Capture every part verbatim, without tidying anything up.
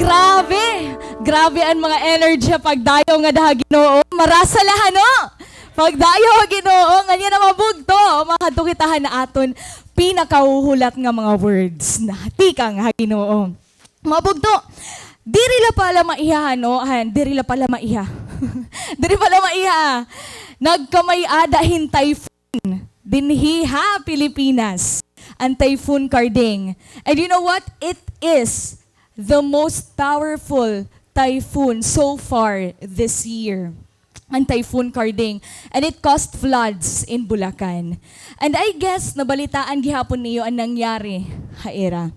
Grabe! Grabe an mga energy ha pagdayaw ngada ha Ginoo. Marasa la, hano? Pagdayaw ha Ginoo, nganhi na, mga bugto, makadto kita han aton pinakahuhulat nga mga words na tikang ha Ginoo. Mga bugto, diri la pala maiha, hano? Han, diri la pala maiha. Diri pala maiha. Nagkamay-ada hin typhoon dinhi ha Pilipinas, an Typhoon Karding. And you know what? It is the most powerful typhoon so far this year, an Typhoon Karding. And it caused floods in Bulacan. And I guess, nabalitaan gihapon niyo an nangyari ha ira.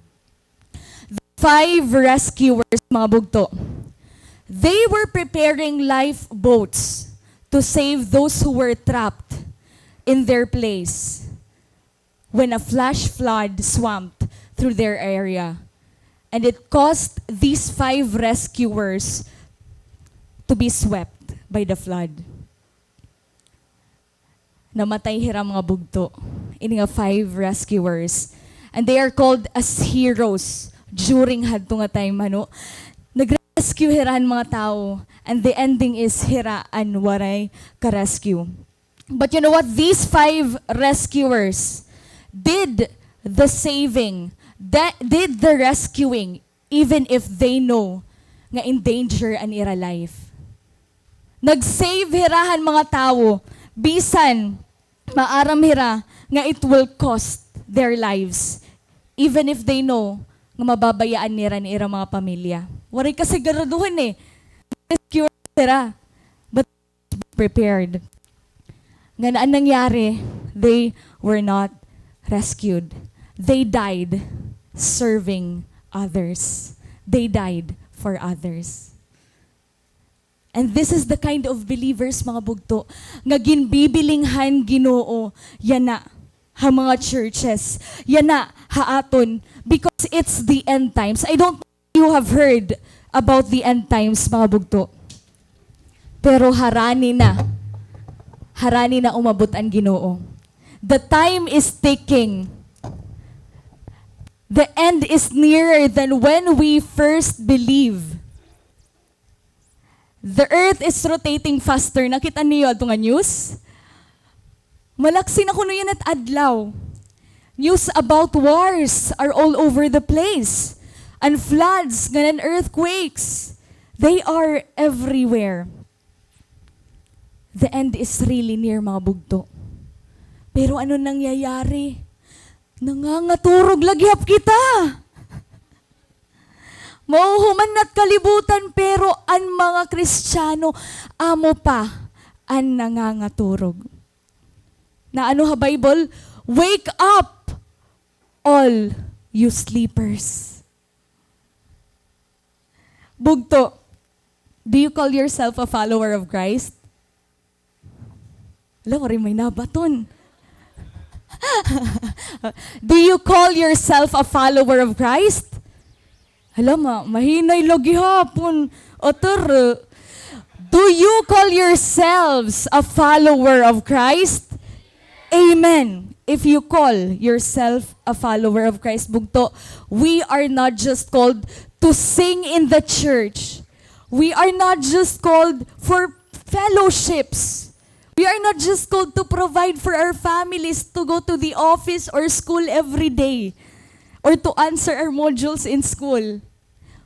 Five rescuers, mga bugto. They were preparing lifeboats to save those who were trapped in their place when a flash flood swamped through their area. And it caused these five rescuers to be swept by the flood. Namatay hira, mga bugto. Ini nga five rescuers. And they are called as heroes during hadto nga time, hano? Nag-rescue hira han mga tawo. And the ending is hira an waray ka-rescue. But you know what? These five rescuers did the saving, that did the rescuing, even if they know nga in danger an ira life. Nag-save hira han mga tawo, bisan maaram hira nga it will cost their lives, even if they know nga mababayaan nira an ira mga pamilya. Waray kasiguraduhan, eh. Rescue hira. But prepared. Ngan an nangyari, they were not rescued. They died serving others. They died for others. And this is the kind of believers, mga bugto, nga ginbibiling han Ginoo yana ha mga churches, yana ha aton, because it's the end times. I don't know if you have heard about the end times, mga bugto. Pero harani na. Harani na umabot an Ginoo. The time is ticking. The end is nearer than when we first believe. The earth is rotating faster. Nakit-an niyo adto nga news? Malaksi na kuno yana it adlaw. News about wars are all over the place. And floods, ngan an earthquakes, they are everywhere. The end is really near, mga bugto. Pero ano nangyayari? Nangangaturog la gihap kita. Mahuhuman na it kalibutan, pero an mga Kristiyano, amo pa an nangangaturog. Naano ha Bible? "Wake up, all you sleepers." Bugto, do you call yourself a follower of Christ? Hala, waray may nabaton. Do you call yourself a follower of Christ? Hala, ma-, mahinay la gihapon. Otor, do you call yourselves a follower of Christ? Amen. If you call yourself a follower of Christ, bugto, we are not just called to sing in the church. We are not just called for fellowships. We are not just called to provide for our families, to go to the office or school every day, or to answer our modules in school.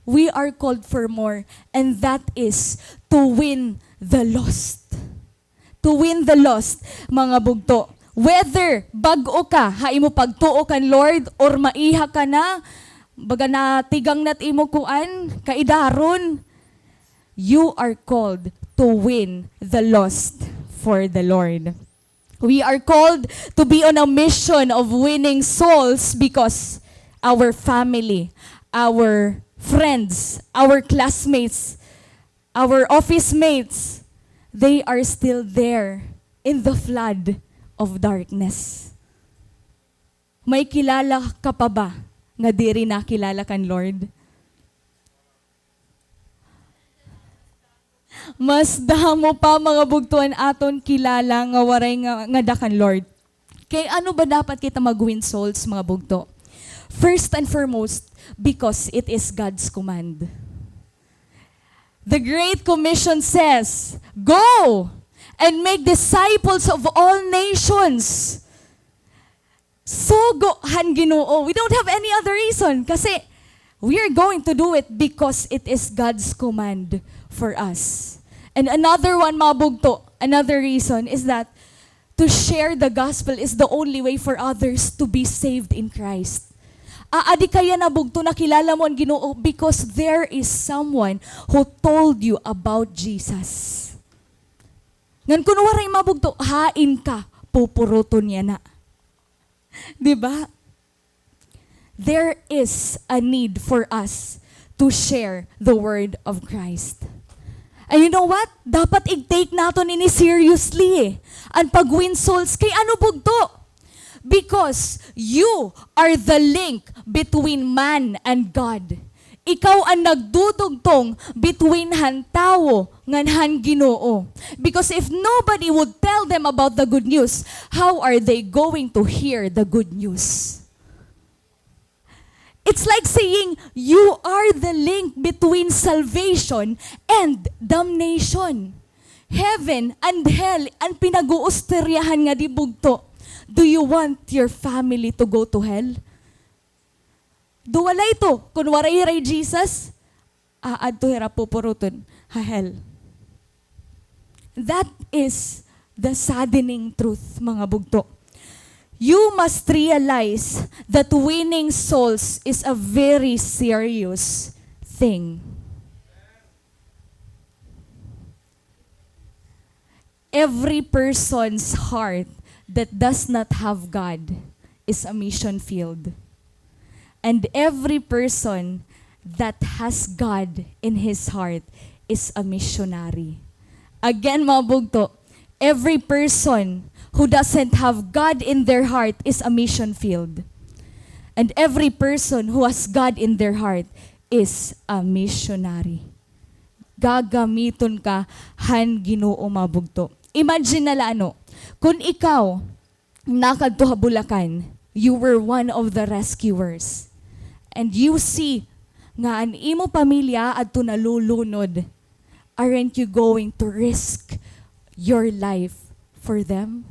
We are called for more, and that is to win the lost. To win the lost, mga bugto. Whether bag-o ka ha imo pagtuo kan Lord or maiha ka na, baga natigang na it imo kuan, kaedaron, you are called to win the lost for the Lord. We are called to be on a mission of winning souls because our family, our friends, our classmates, our office mates, they are still there in the flood of darkness. May kilala ka pa ba nga diri nakilala kan Lord? Mas damo pa, mga bugto, an aton kilala nga waray nga, ngada kan Lord. Kay ano ba dapat kita mag-win souls, mga bugto? First and foremost, because it is God's command. The Great Commission says, "Go and make disciples of all nations." Sugo han Ginoo. We don't have any other reason. Kasi we are going to do it because it is God's command for us. And another one, mga bugto, another reason is that to share the gospel is the only way for others to be saved in Christ. Aadi ka yana, bugto, nakilala mo an Ginoo because there is someone who told you about Jesus. Ngan kun waray, mga bugto, hain ka pupuruton yana. Di ba? There is a need for us to share the word of Christ. And you know what? Dapat i-take naton ini seriously, eh. An pag-win souls. Kay ano, bugto? Because you are the link between man and God. Ikaw an nagdudugtong between han tawo ngan han Ginoo. Because if nobody would tell them about the good news, how are they going to hear the good news? It's like saying, you are the link between salvation and damnation. Heaven and hell, an pinag-uustoryahan ngadi, bugto. Do you want your family to go to hell? Do walay to, kun waray hira hi Jesus, aadto hira pupuruton ha hell. That is the saddening truth, mga bugto. You must realize that winning souls is a very serious thing. Every person's heart that does not have God is a mission field. And every person that has God in his heart is a missionary. Again, mga bugto, every person who doesn't have God in their heart is a mission field. And every person who has God in their heart is a missionary. Gagamiton ka han Ginoo, mga bugto. Imagine na la, ano, kun ikaw nakadto ha Bulacan, you were one of the rescuers. And you see nga an imo pamilya adto nalulunod. Aren't you going to risk your life for them?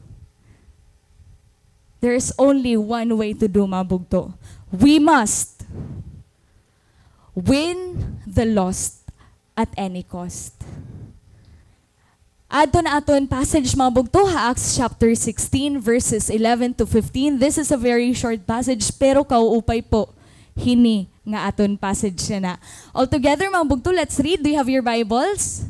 There is only one way to do, mga bugto. We must win the lost at any cost. Adto na aton passage, mga bugto, ha Acts chapter sixteen, verses eleven to fifteen. This is a very short passage, pero kauupay po hini nga aton passage yana. All together, mga bugto, let's read. Do you have your Bibles?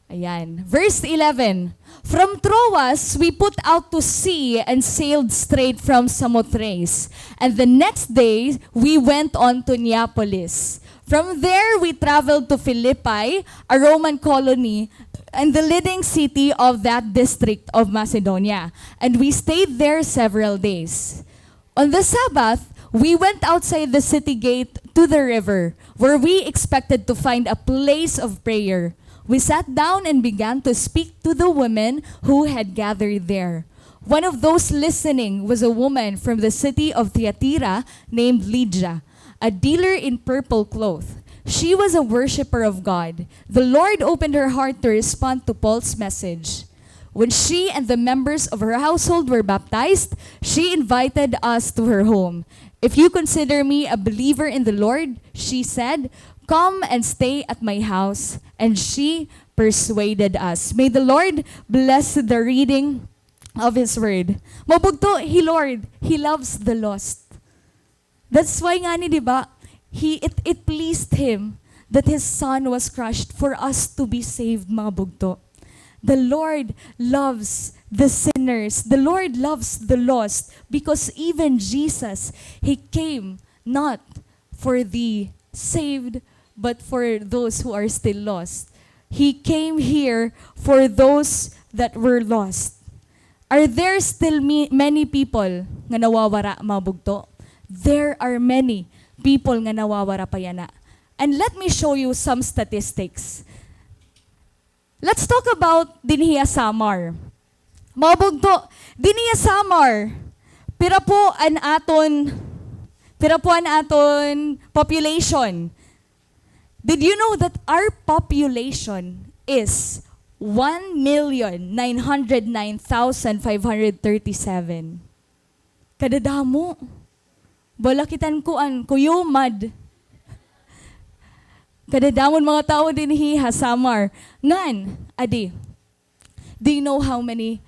Ayan. Verse eleven, "From Troas, we put out to sea and sailed straight from Samothrace. And the next day, we went on to Neapolis. From there, we traveled to Philippi, a Roman colony, and the leading city of that district of Macedonia. And we stayed there several days. On the Sabbath, we went outside the city gate to the river, where we expected to find a place of prayer. We sat down and began to speak to the women who had gathered there. One of those listening was a woman from the city of Thyatira named Lydia, a dealer in purple cloth. She was a worshipper of God. The Lord opened her heart to respond to Paul's message. When she and the members of her household were baptized, she invited us to her home. 'If you consider me a believer in the Lord,' she said, 'come and stay at my house.' And she persuaded us." May the Lord bless the reading of His word. Mga bugto, hi Lord, He loves the lost. That's why ngani, di ba, he, it, it pleased him that his son was crushed for us to be saved, mga bugto. The Lord loves the sinners. The Lord loves the lost because even Jesus, He came not for the saved, but for those who are still lost. He came here for those that were lost. Are there still mi-, many people nga nawawara, mga bugto? There are many people nga nawawara pa yana. And let me show you some statistics. Let's talk about dinhi ha Samar. Mga bugto, dinhi ha Samar, pira po an aton, pira po an aton population? Did you know that our population is one million nine hundred nine thousand five hundred thirty-seven? Kadadamo. Bala kita hin kuan, kuyumad. Kadadamo hin mga tawo dinhi ha Samar. Ngan, adi, do you know how many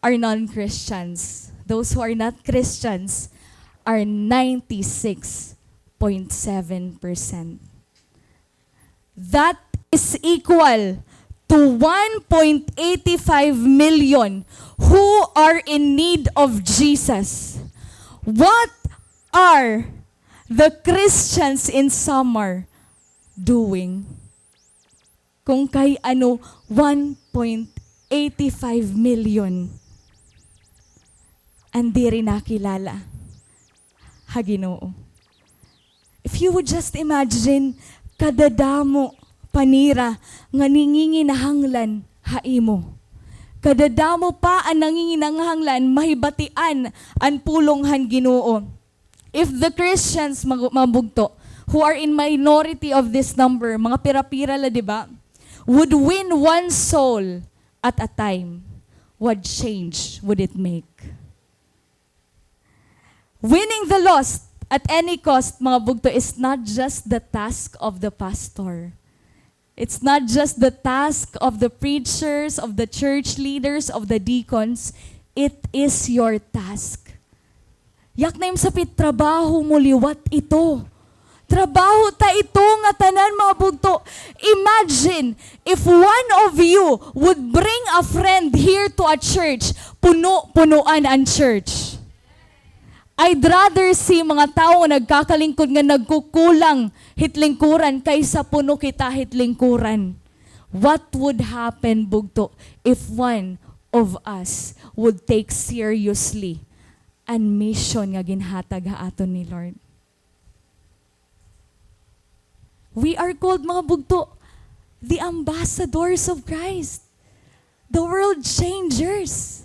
are non-Christians? Those who are not Christians are ninety-six point seven percent. That is equal to one point eighty-five million who are in need of Jesus. What are the Christians in Samar doing? Kung kay ano, one point eighty-five million an diri nakilala ha Ginoo. If you would just imagine, kadadamo pa nira nga nanginginahanglan ha imo. Kadadamo pa an nanginginahanglan mahibatian an pulong han Ginoo. If the Christians, mag-, mga bugto, who are in minority of this number, mga pira-pira la, di ba, would win one soul at a time, what change would it make? Winning the lost at any cost, mga bugto, is not just the task of the pastor. It's not just the task of the preachers, of the church leaders, of the deacons. It is your task. Yak na im sapit, trabaho mo liwat ito. Trabaho ta ito nga tanan, mga bugto. Imagine if one of you would bring a friend here to a church, puno-punuan an church. I'd rather see mga tawo nga nagkakalingkod nga nagkukulang hit lingkuran kaysa puno kita hit lingkuran. What would happen, bugto, if one of us would take seriously an mission nga ginhatag ha aton ni Lord? We are called, mga bugto, the ambassadors of Christ. The world changers.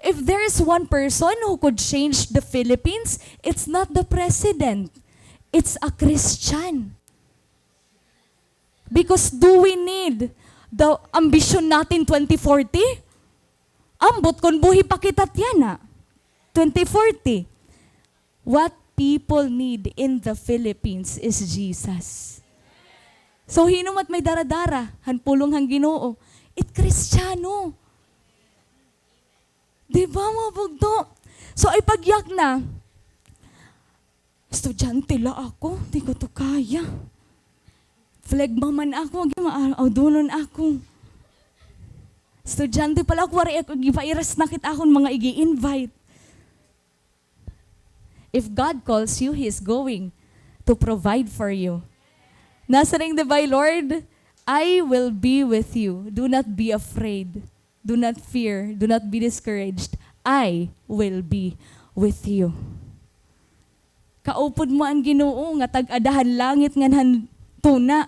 If there is one person who could change the Philippines, it's not the president. It's a Christian. Because do we need the Ambisyon Natin twenty forty? Ambot kon buhi pa kita yana, twenty forty. What people need in the Philippines is Jesus. So, hin-o man it may dara-dara han pulong han Ginoo? It Kristiyano. Di ba, mga bugto? So, ay pagyak na, estudyante la ako, di ko to kaya. Phlegma man ako, agi, ma-, audunon ako. Estudyante pa la ako, waray ako gipairas na kit akon mga ig-i-invite. If God calls you, He is going to provide for you. Nasiring, di ba, Lord, "I will be with you. Do not be afraid. Do not fear. Do not be discouraged. I will be with you." Kaupod mo an Ginoo nga tag-ada han langit ngan han tuna.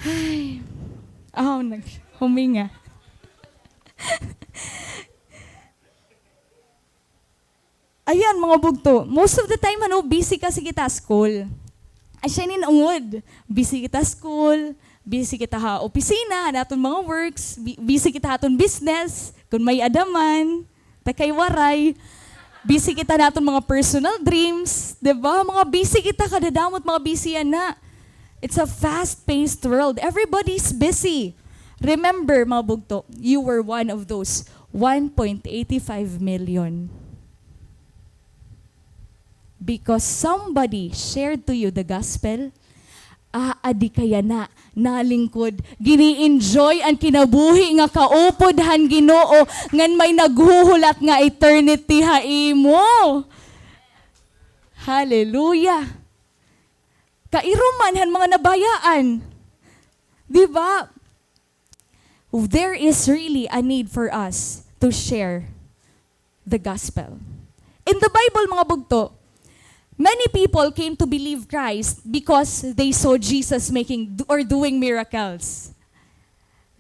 Ay. Aw, nag-, huminga. Ayan, mga bugto. Most of the time, ano, busy kasi kita school. Asya inin ungod. Busy kita school, busy kita ha opisina, han aton mga works, bi-, busy kita ha aton business, kon may-ada man. Ta kay waray. Busy kita han aton mga personal dreams, di ba? Mga busy kita, kadadamo it mga busy yana. It's a fast-paced world. Everybody's busy. Remember, mga bugto, you were one of those one point eight five million. Because somebody shared to you the gospel, aadi ka yana, nalingkod, gini-enjoy an kinabuhi nga kaupod han Ginoo, ngan may naghuhulat nga eternity ha imo. Hallelujah. Kairo man han mga nabayaan. Di ba? There is really a need for us to share the gospel. In the Bible, mga bugto, many people came to believe Christ because they saw Jesus making or doing miracles.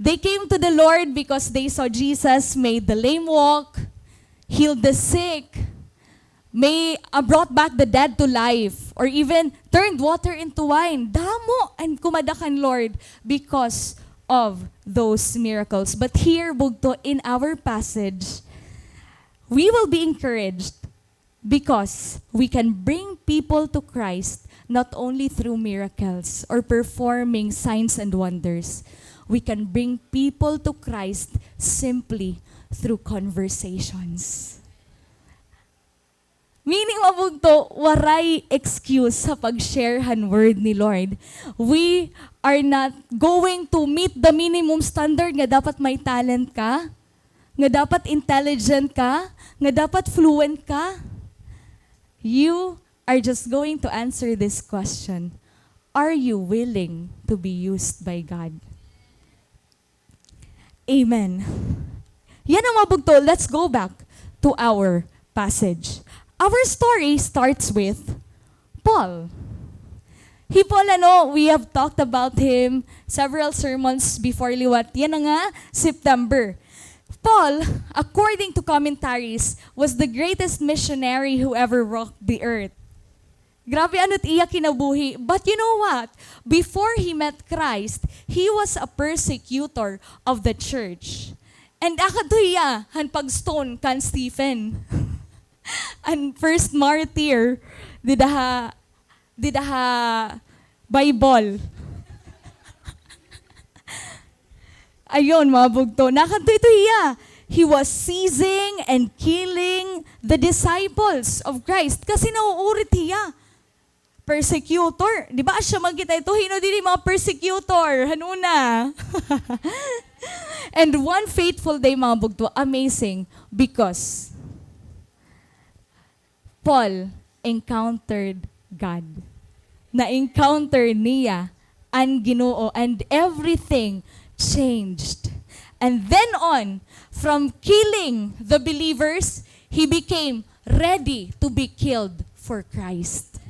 They came to the Lord because they saw Jesus made the lame walk, healed the sick, may, uh, brought back the dead to life, or even turned water into wine. Damo an kumada kan Lord because of those miracles. But here, bugto, in our passage, we will be encouraged because we can bring people to Christ not only through miracles or performing signs and wonders. We can bring people to Christ simply through conversations. Meaning, mabugto, waray excuse sa pag-share han word ni Lord. We are not going to meet the minimum standard nga dapat may talent ka, nga dapat intelligent ka, nga dapat fluent ka. You are just going to answer this question. Are you willing to be used by God? Amen. Yana, mabugto, let's go back to our passage. Our story starts with Paul. Hi Paul, ano, we have talked about him several sermons before liwat yana nga September. Paul, according to commentaries, was the greatest missionary who ever walked the earth. Grabe ano it iya kinabuhi. But you know what? Before he met Christ, he was a persecutor of the church. And akadto hiya han pag-stone kan Stephen. An first martyr dida ha, dida ha Bible. Ayon, mabugto. Nakadto ito hiya. He was seizing and killing the disciples of Christ. Kasi nauurit hiya. Persecutor. Di ba, asya man kita ito? Hin-o didi mga persecutor han una? And one fateful day, mabugto, amazing, because Paul encountered God. Na-encounter niya an Ginoo, and everything changed. And then on, from killing the believers, he became ready to be killed for Christ.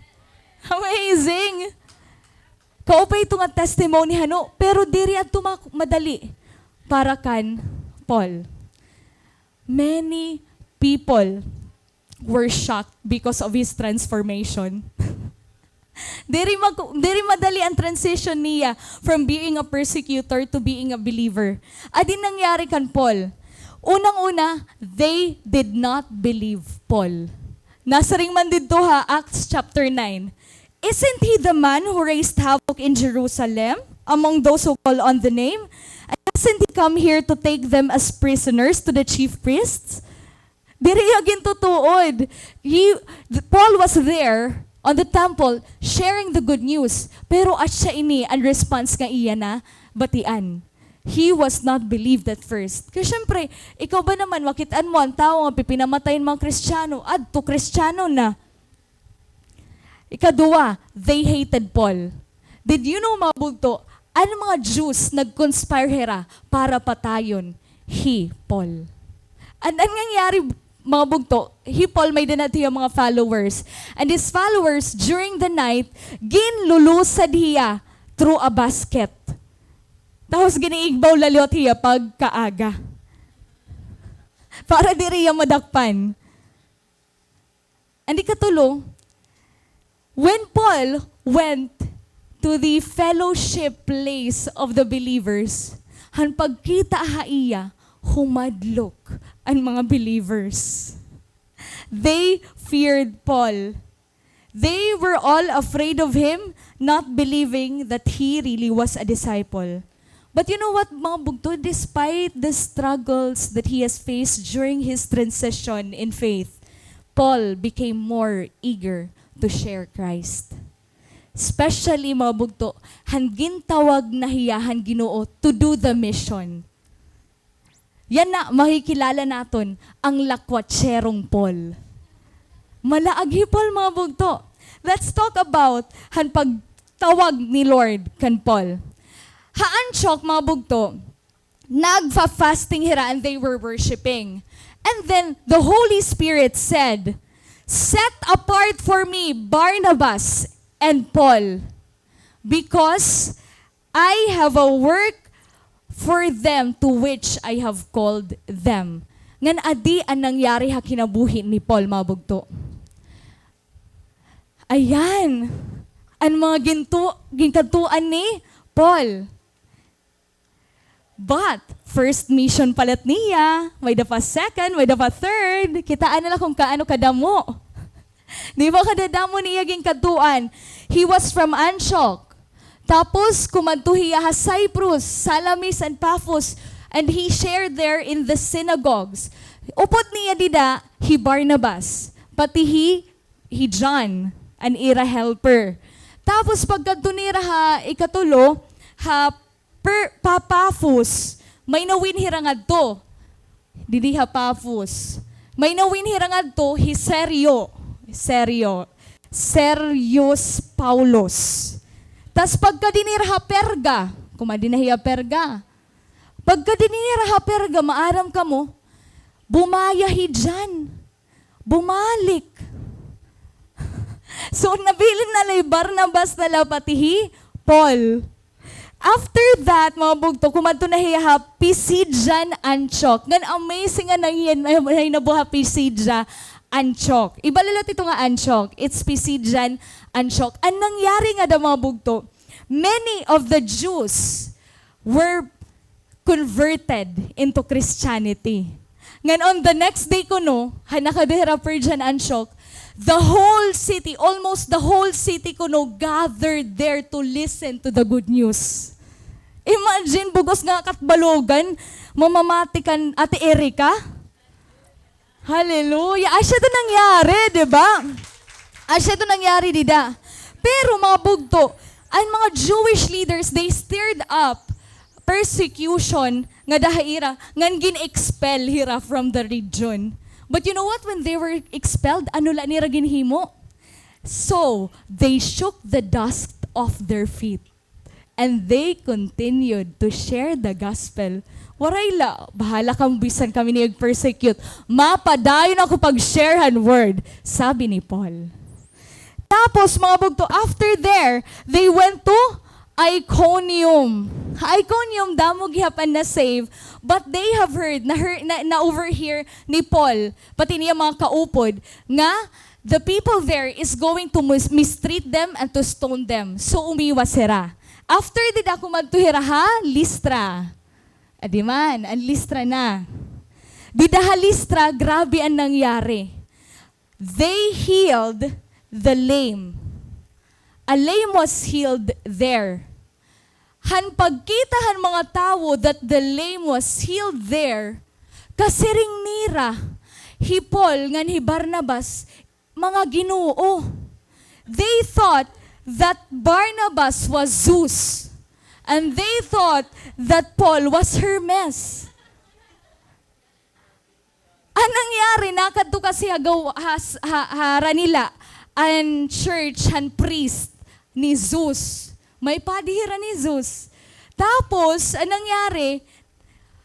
Amazing! Kaupay ito nga testimony, hano, pero diri adto ma-, madali para kan Paul. Many people were shocked because of his transformation. Diri mag-, diri madali an transition niya from being a persecutor to being a believer. Adi nangyari kan Paul. Unang-una, they did not believe Paul. Nasiring man didto ha Acts chapter nine, "Isn't he the man who raised havoc in Jerusalem among those who call on the name? And hasn't he come here to take them as prisoners to the chief priests?" Diri iya gintutuod. He, Paul was there on the temple sharing the good news. Pero asya ini an response nga iya nabatian. He was not believed at first. Kay syempre, ikaw ba naman, makit-an mo an tawo nga pipinamatay an mga Kristiyano, adto Kristiyano na. Ikaduha, they hated Paul. Did you know, mga bugto, an mga Jews nag-conspire hira para patayon hi Paul? An, an nangyari, mga bugto, hi Paul may-ada hiya mga followers. And his followers, during the night, ginlulusad hiya through a basket. Tapos gin-iigbaw la liwat hiya pagkaaga. Para diri hiya madakpan. And ikatulo, when Paul went to the fellowship place of the believers, han pagkita ha iya, humadlok an mga believers. They feared Paul. They were all afraid of him, not believing that he really was a disciple. But you know what, mga bugto? Despite the struggles that he has faced during his transition in faith, Paul became more eager to share Christ. Especially, mga bugto, han gintawag na hiya han Ginoo to do the mission. Yana, makikilala naton an lakwatserong Paul. Malaag hi Paul, mga bugto. Let's talk about han pagtawag ni Lord kan Paul. Ha Antioch, mga bugto, nagfa-fasting hira and they were worshiping. And then the Holy Spirit said, "Set apart for me Barnabas and Paul, because I have a work for them to which I have called them." Ngan adi an nangyari ha kinabuhi ni Paul, mga bugto. Ayan. An mga gintu-, ginkadtuan ni Paul. But, first mission pa lat niya, may-ada pa second, may-ada pa third. Kitaa na la kon kaano kadamo. Di ba kadadamo niya ginkadtuan? He was from Antioch. Tapos, kumadto hiya ha Cyprus, Salamis, and Paphos, and he shared there in the synagogues. Upod niya dida, hi Barnabas, pati hi, hi John, an ira helper. Tapos, pagkadto nira ha ikatulo, ha Per-, pa-, Paphos, may nawin hira ngadto. Didi ha Paphos. May nawin hira ngadto, hi Sergio. Sergio. Sergius Paulus. Tas pagkadi nira ha Perga, kumadi na hiya Perga. Pagkadi nira ha Perga, maaram kamo, bumaya hi John. Bumalik. So, nabilin na la hi Barnabas na la pati hi Paul. After that, mga bugto, kumadto na hiya ha Pisidian Antioch. Ngan amazing an nangyan-, nahinabo ha Pisidia, Antioch. Iba la liwat ito nga Antioch. It's Pisidian Antioch. An nangyari ngada, mga bugto, many of the Jews were converted into Christianity. Ngan on the next day kuno, han nakadi hira Pisidian Antioch, the whole city, almost the whole city kuno gathered there to listen to the good news. Imagine, bug-os nga Catbalogan, mamamati kan Ate Erica. Hallelujah. Asya ito nangyari, di ba? Asya ito nangyari dida. Pero, mga bugto, an mga Jewish leaders, they stirred up persecution ngada ha ira, ngan gin-expel hira from the region. But you know what? When they were expelled, ano la nira ginhimo? So, they shook the dust off their feet. And they continued to share the gospel. Waray la, bahala kamo bisan kami niyo ig-persecute. Mapadayon ako pag-share han word, sabi ni Paul. Tapos, mga bugto, after there, they went to Iconium. Ha Iconium, damo gihap an na-save, but they have heard, na, na, na-overhear ni Paul, pati niya mga kaupod, nga the people there is going to mis-, mistreat them and to stone them. So, umiwas hira. After dida, kumadto hira ha Listra. Adi man, an Listra na. Dida ha Listra, grabe an nangyari. They healed the lame. A lame was healed there. Han pagkita han mga tawo that the lame was healed there, kasiring nira, hi Paul ngan hi Barnabas, mga ginoo. They thought that Barnabas was Zeus, and they thought that Paul was Hermes. An nangyari, nakadto kasi ha gaw-, ha, ha, harani la an church han priest ni Zeus. May padi hira ni Zeus. Tapos, an nangyari,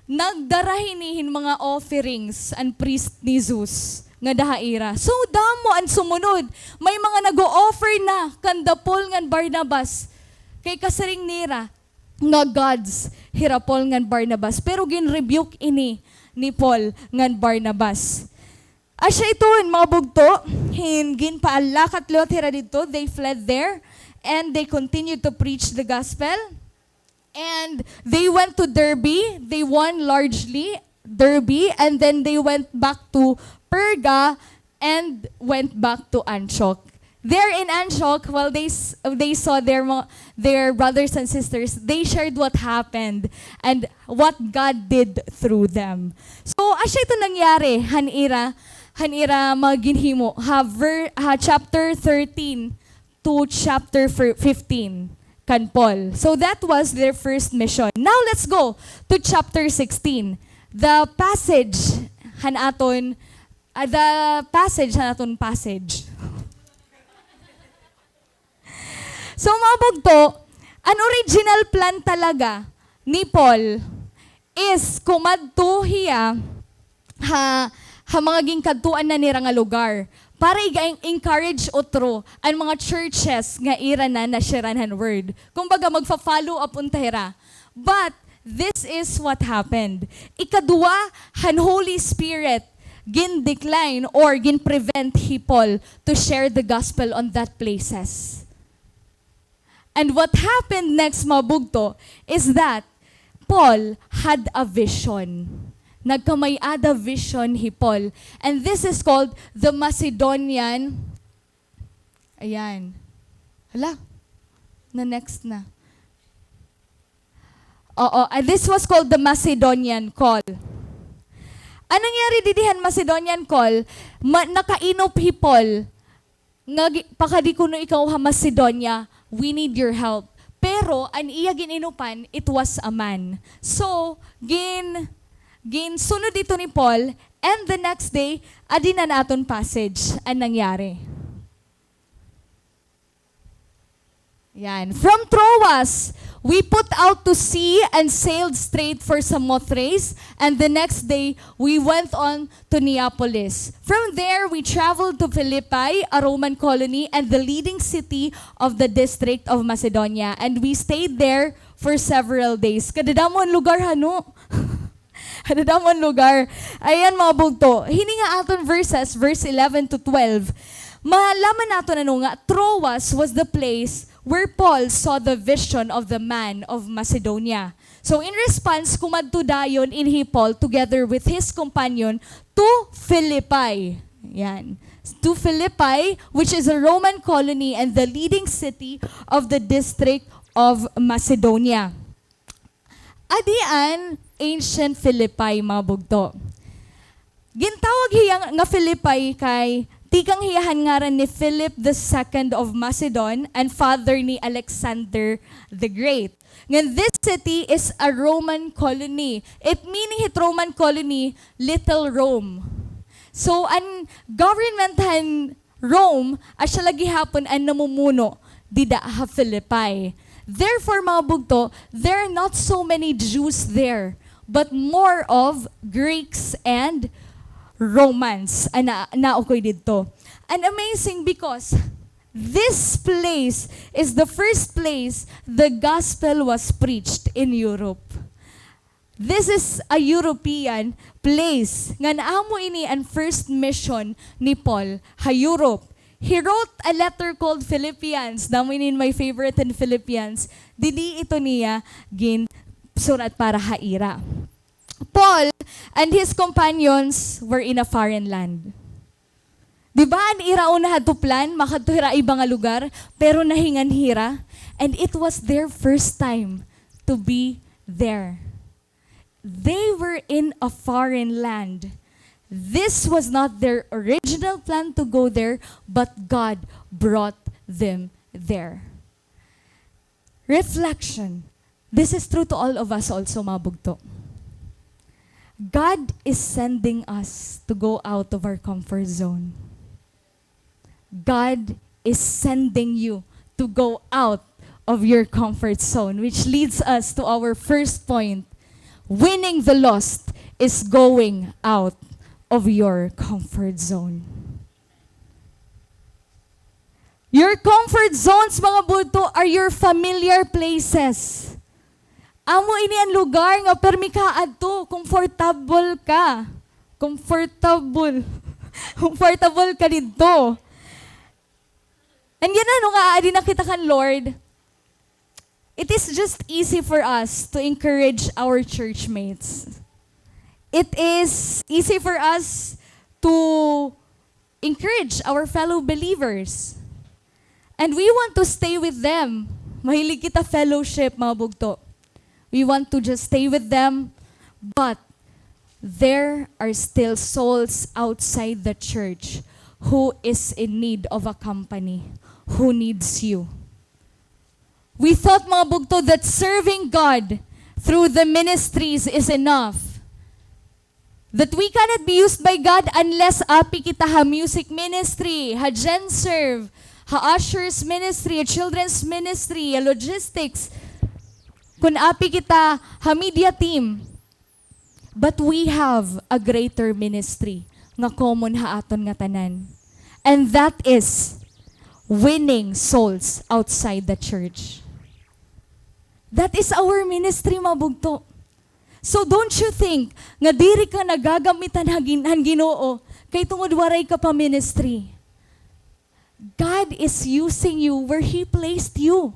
nagdara hini hin mga offerings an priest ni Zeus ngada ha ira. So, damo an sumunod. May mga nag-o-offer na kanda Paul ngan Barnabas. Kay kasiring nira nga gods hira Paul ngan Barnabas. Pero gin-rebuke ini ni Paul ngan Barnabas. Asya iton, mga bugto, hin ginpaalakat liwat hira didto, they fled there, and they continued to preach the gospel. And they went to Derbe, they won largely Derbe, and then they went back to Perga, and went back to Antioch. There in Antioch, while they s-, they saw their mo-, their brothers and sisters, they shared what happened and what God did through them. So, asya ito nangyari, han ira, han ira mga ginhimo, ha ver-, ha chapter thirteen to chapter fir-, fifteen kan Paul. So, that was their first mission. Now, let's go to chapter sixteen. The passage han aton Ah, the passage, han aton passage. So, mga bugto, an original plan talaga ni Paul is kumadto hiya ha, ha mga ginkadtuan na nira nga lugar para iga-encourage utro an mga churches nga ira na na-share-an han word. Kumbaga, magfa-follow up unta hira. But, this is what happened. Ikaduha han Holy Spirit gin-decline or gin-prevent hi Paul to share the gospel on that places. And what happened next, mga bugto, is that Paul had a vision. Nagkamay-ada vision hi Paul. And this is called the Macedonian. Ayan. Hala. Na-next na. Oo, and this was called the Macedonian call. An nangyari didi han Macedonian call, ma-, nakainop hi Paul nga gi-, pakadi kuno ikaw ha Macedonia, we need your help. Pero an iya gin-inopan, it was a man. So, gin-, ginsunod ito ni Paul, and the next day, adi na an aton passage, an nangyari. Yan. From Troas, we put out to sea and sailed straight for Samothrace, and the next day, we went on to Neapolis. From there, we traveled to Philippi, a Roman colony and the leading city of the district of Macedonia, and we stayed there for several days. Kadadamo an lugar, hano? Kadadamo an lugar. Ayan, mga bugto. Hini nga aton verses, verse eleven to twelve, malaman naton, ano, nga Troas was the place where Paul saw the vision of the man of Macedonia. So, in response, kumadto dayon ini hi Paul together with his companion to Philippi. Yan. To Philippi, which is a Roman colony and the leading city of the district of Macedonia. Adi an ancient Philippi, mga bugto. Gintawag hiya nga Philippi kay tikang hiya han ngaran ni Philip the Second of Macedon and father ni Alexander the Great. Ngan this city is a Roman colony. It meaning hit Roman colony, Little Rome. So, an government han Rome, asya la gihapon an namumuno dida ha Philippi. Therefore, mga bugto, there are not so many Jews there, but more of Greeks and Romans an na-, naukoy didto. And amazing because this place is the first place the gospel was preached in Europe. This is a European place. Ngan amo ini an first mission ni Paul ha Europe. He wrote a letter called Philippians. Damo ini my favorite in Philippians. Didi ito niya ginsurat para ha ira. Paul and his companions were in a foreign land. Di ba, an ira una hadto plan, makadto hira iba nga lugar, pero nahingan hira, and it was their first time to be there. They were in a foreign land. This was not their original plan to go there, but God brought them there. Reflection. This is true to all of us also, mga bugto. God is sending us to go out of our comfort zone. God is sending you to go out of your comfort zone, which leads us to our first point. Winning the lost is going out of your comfort zone. Your comfort zones, mga bugto, are your familiar places. Amo ini an lugar nga permi ka adto, comfortable ka. Comfortable. Comfortable ka didto. And yana, no, nga adi na kita kan Lord, it is just easy for us to encourage our church mates. It is easy for us to encourage our fellow believers. And we want to stay with them. Mahilig kita fellowship, mga bugto. We want to just stay with them. But there are still souls outside the church who is in need of a company, who needs you. We thought, mga bugto, that serving God through the ministries is enough. That we cannot be used by God unless api kita ha music ministry, ha GenServe, ha ushers ministry, ha children's ministry, ha logistics. Kun api kita ha media team. But we have a greater ministry nga common ha aton ngatanan. And that is winning souls outside the church. That is our ministry, mga bugto. So don't you think nga diri ka nagagamitan han Gin-, han Ginoo kay tungod waray ka pa ministry? God is using you where He placed you.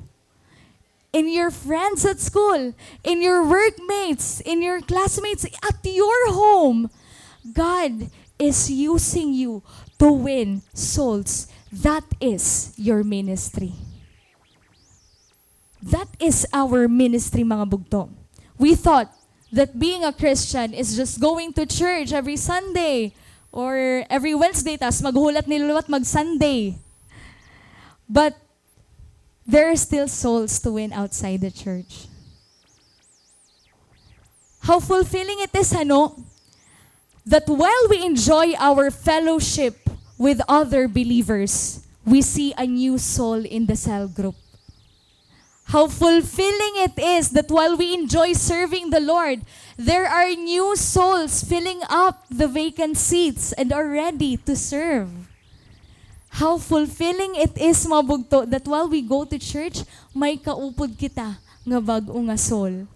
In your friends at school, in your workmates, in your classmates, at your home. God is using you to win souls. That is your ministry. That is our ministry, mga bugto. We thought that being a Christian is just going to church every Sunday or every Wednesday, tas maghulat ni liwat mag-Sunday. But there are still souls to win outside the church. How fulfilling it is, ano, that while we enjoy our fellowship with other believers, we see a new soul in the cell group. How fulfilling it is that while we enjoy serving the Lord, there are new souls filling up the vacant seats and are ready to serve. How fulfilling it is, mga bugto, that while we go to church, may kaupod kita nga bag-o nga soul.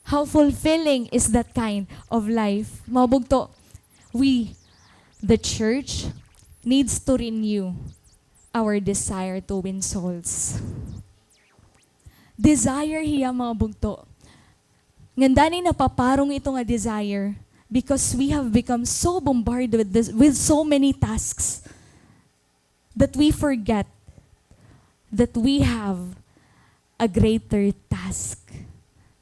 How fulfilling is that kind of life? Mga bugto, we, the church, needs to renew our desire to win souls. Desire hiya, mga bugto. Ngandani napaparong ito nga desire because we have become so bombarded with this, with so many tasks that we forget that we have a greater task,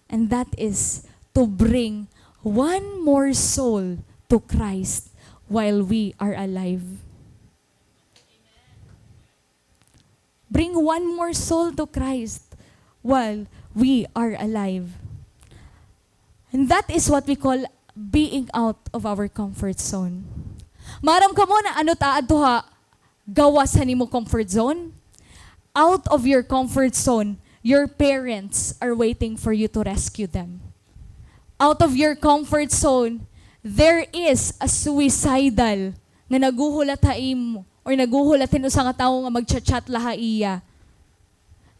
and that is to bring one more soul to Christ while we are alive. Bring one more soul to Christ while we are alive. And that is what we call being out of our comfort zone. Maaram kamo na ano ta adto ha gawas han imo comfort zone? Out of your comfort zone, your parents are waiting for you to rescue them. Out of your comfort zone, there is a suicidal nga naghuhulat ha imo or naghuhulat hin usa nga tawo nga magcha-chat la ha iya.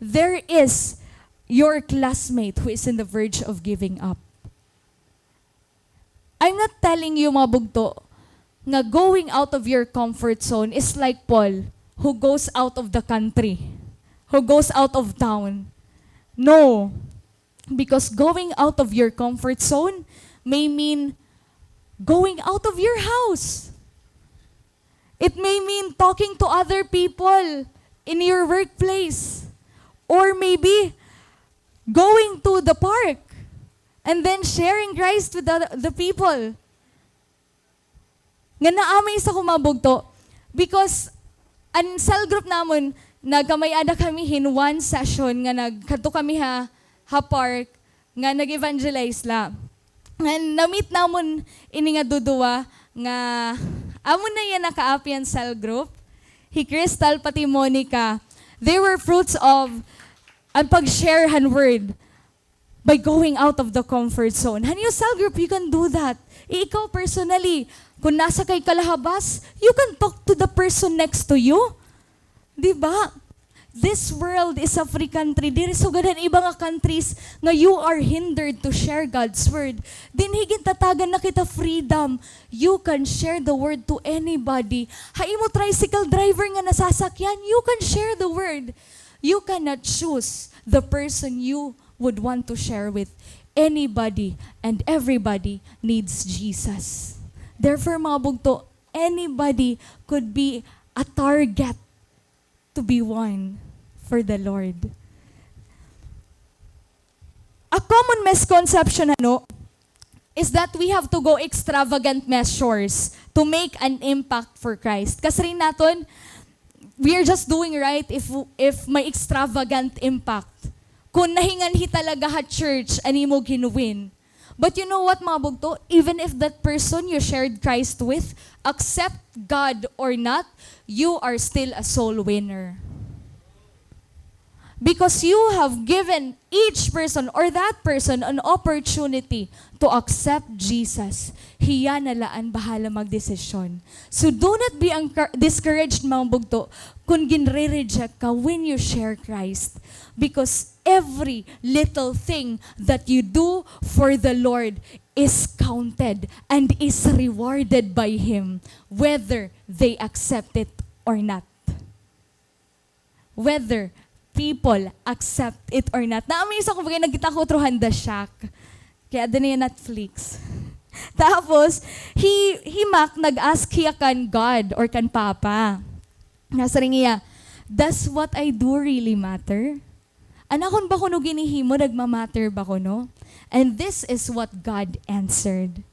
There is your classmate who is in the verge of giving up. I'm not telling you, mga bugto, nga going out of your comfort zone is like Paul, who goes out of the country, who goes out of town. No. Because going out of your comfort zone may mean going out of your house. It may mean talking to other people in your workplace. Or maybe going to the park and then sharing Christ with the, the people. Nga naa may isa ko, mga bugto, because an cell group namon, nagkamay-ada kami hin one session nga nagkadto kami ha, ha park, nga nag-evangelize la. Nga na-meet namon ini nga duduwa nga amon na iya nakaapi an cell group. Hi Crystal pati Monica, they were fruits of an pag-share han word by going out of the comfort zone. Han iyo cell group, you can do that. Ikaw personally, kung nasa kay kalahabas, you can talk to the person next to you. Di ba? This world is a free country. Diri sugad han iba nga countries nga you are hindered to share God's word. Dinhi gintatagan na kita freedom. You can share the word to anybody. Ha imo tricycle driver nga nasasakyan, you can share the word. You cannot choose the person you would want to share with. Anybody and everybody needs Jesus. Therefore, mga bugto, anybody could be a target to be won for the Lord. A common misconception, ano, is that we have to go extravagant measures to make an impact for Christ. Kasiring naton, we are just doing right if, if may extravagant impact. Kung nahinganhi talaga ha church an imo gin-win. But you know what, mga bugto? Even if that person you shared Christ with accept God or not, you are still a soul winner. Because you have given each person or that person an opportunity to accept Jesus. Hiya na la an bahala magdesisyon. So do not be encour-, discouraged, mga bugto, kung ginre-reject ka when you share Christ. Because every little thing that you do for the Lord is counted and is rewarded by Him, whether they accept it or not. Whether people accept it or not. Na-amaze ako, bagay nagkita ko through han The Shack. Kay adto na hiya Netflix. Tapos, hi, hi Mac nag-ask hiya kan God or kan Papa. Nasiring hiya, "Does what I do really matter? An akon ba kuno ginhihimo nagma-matter ba kuno?" And this is what God answered.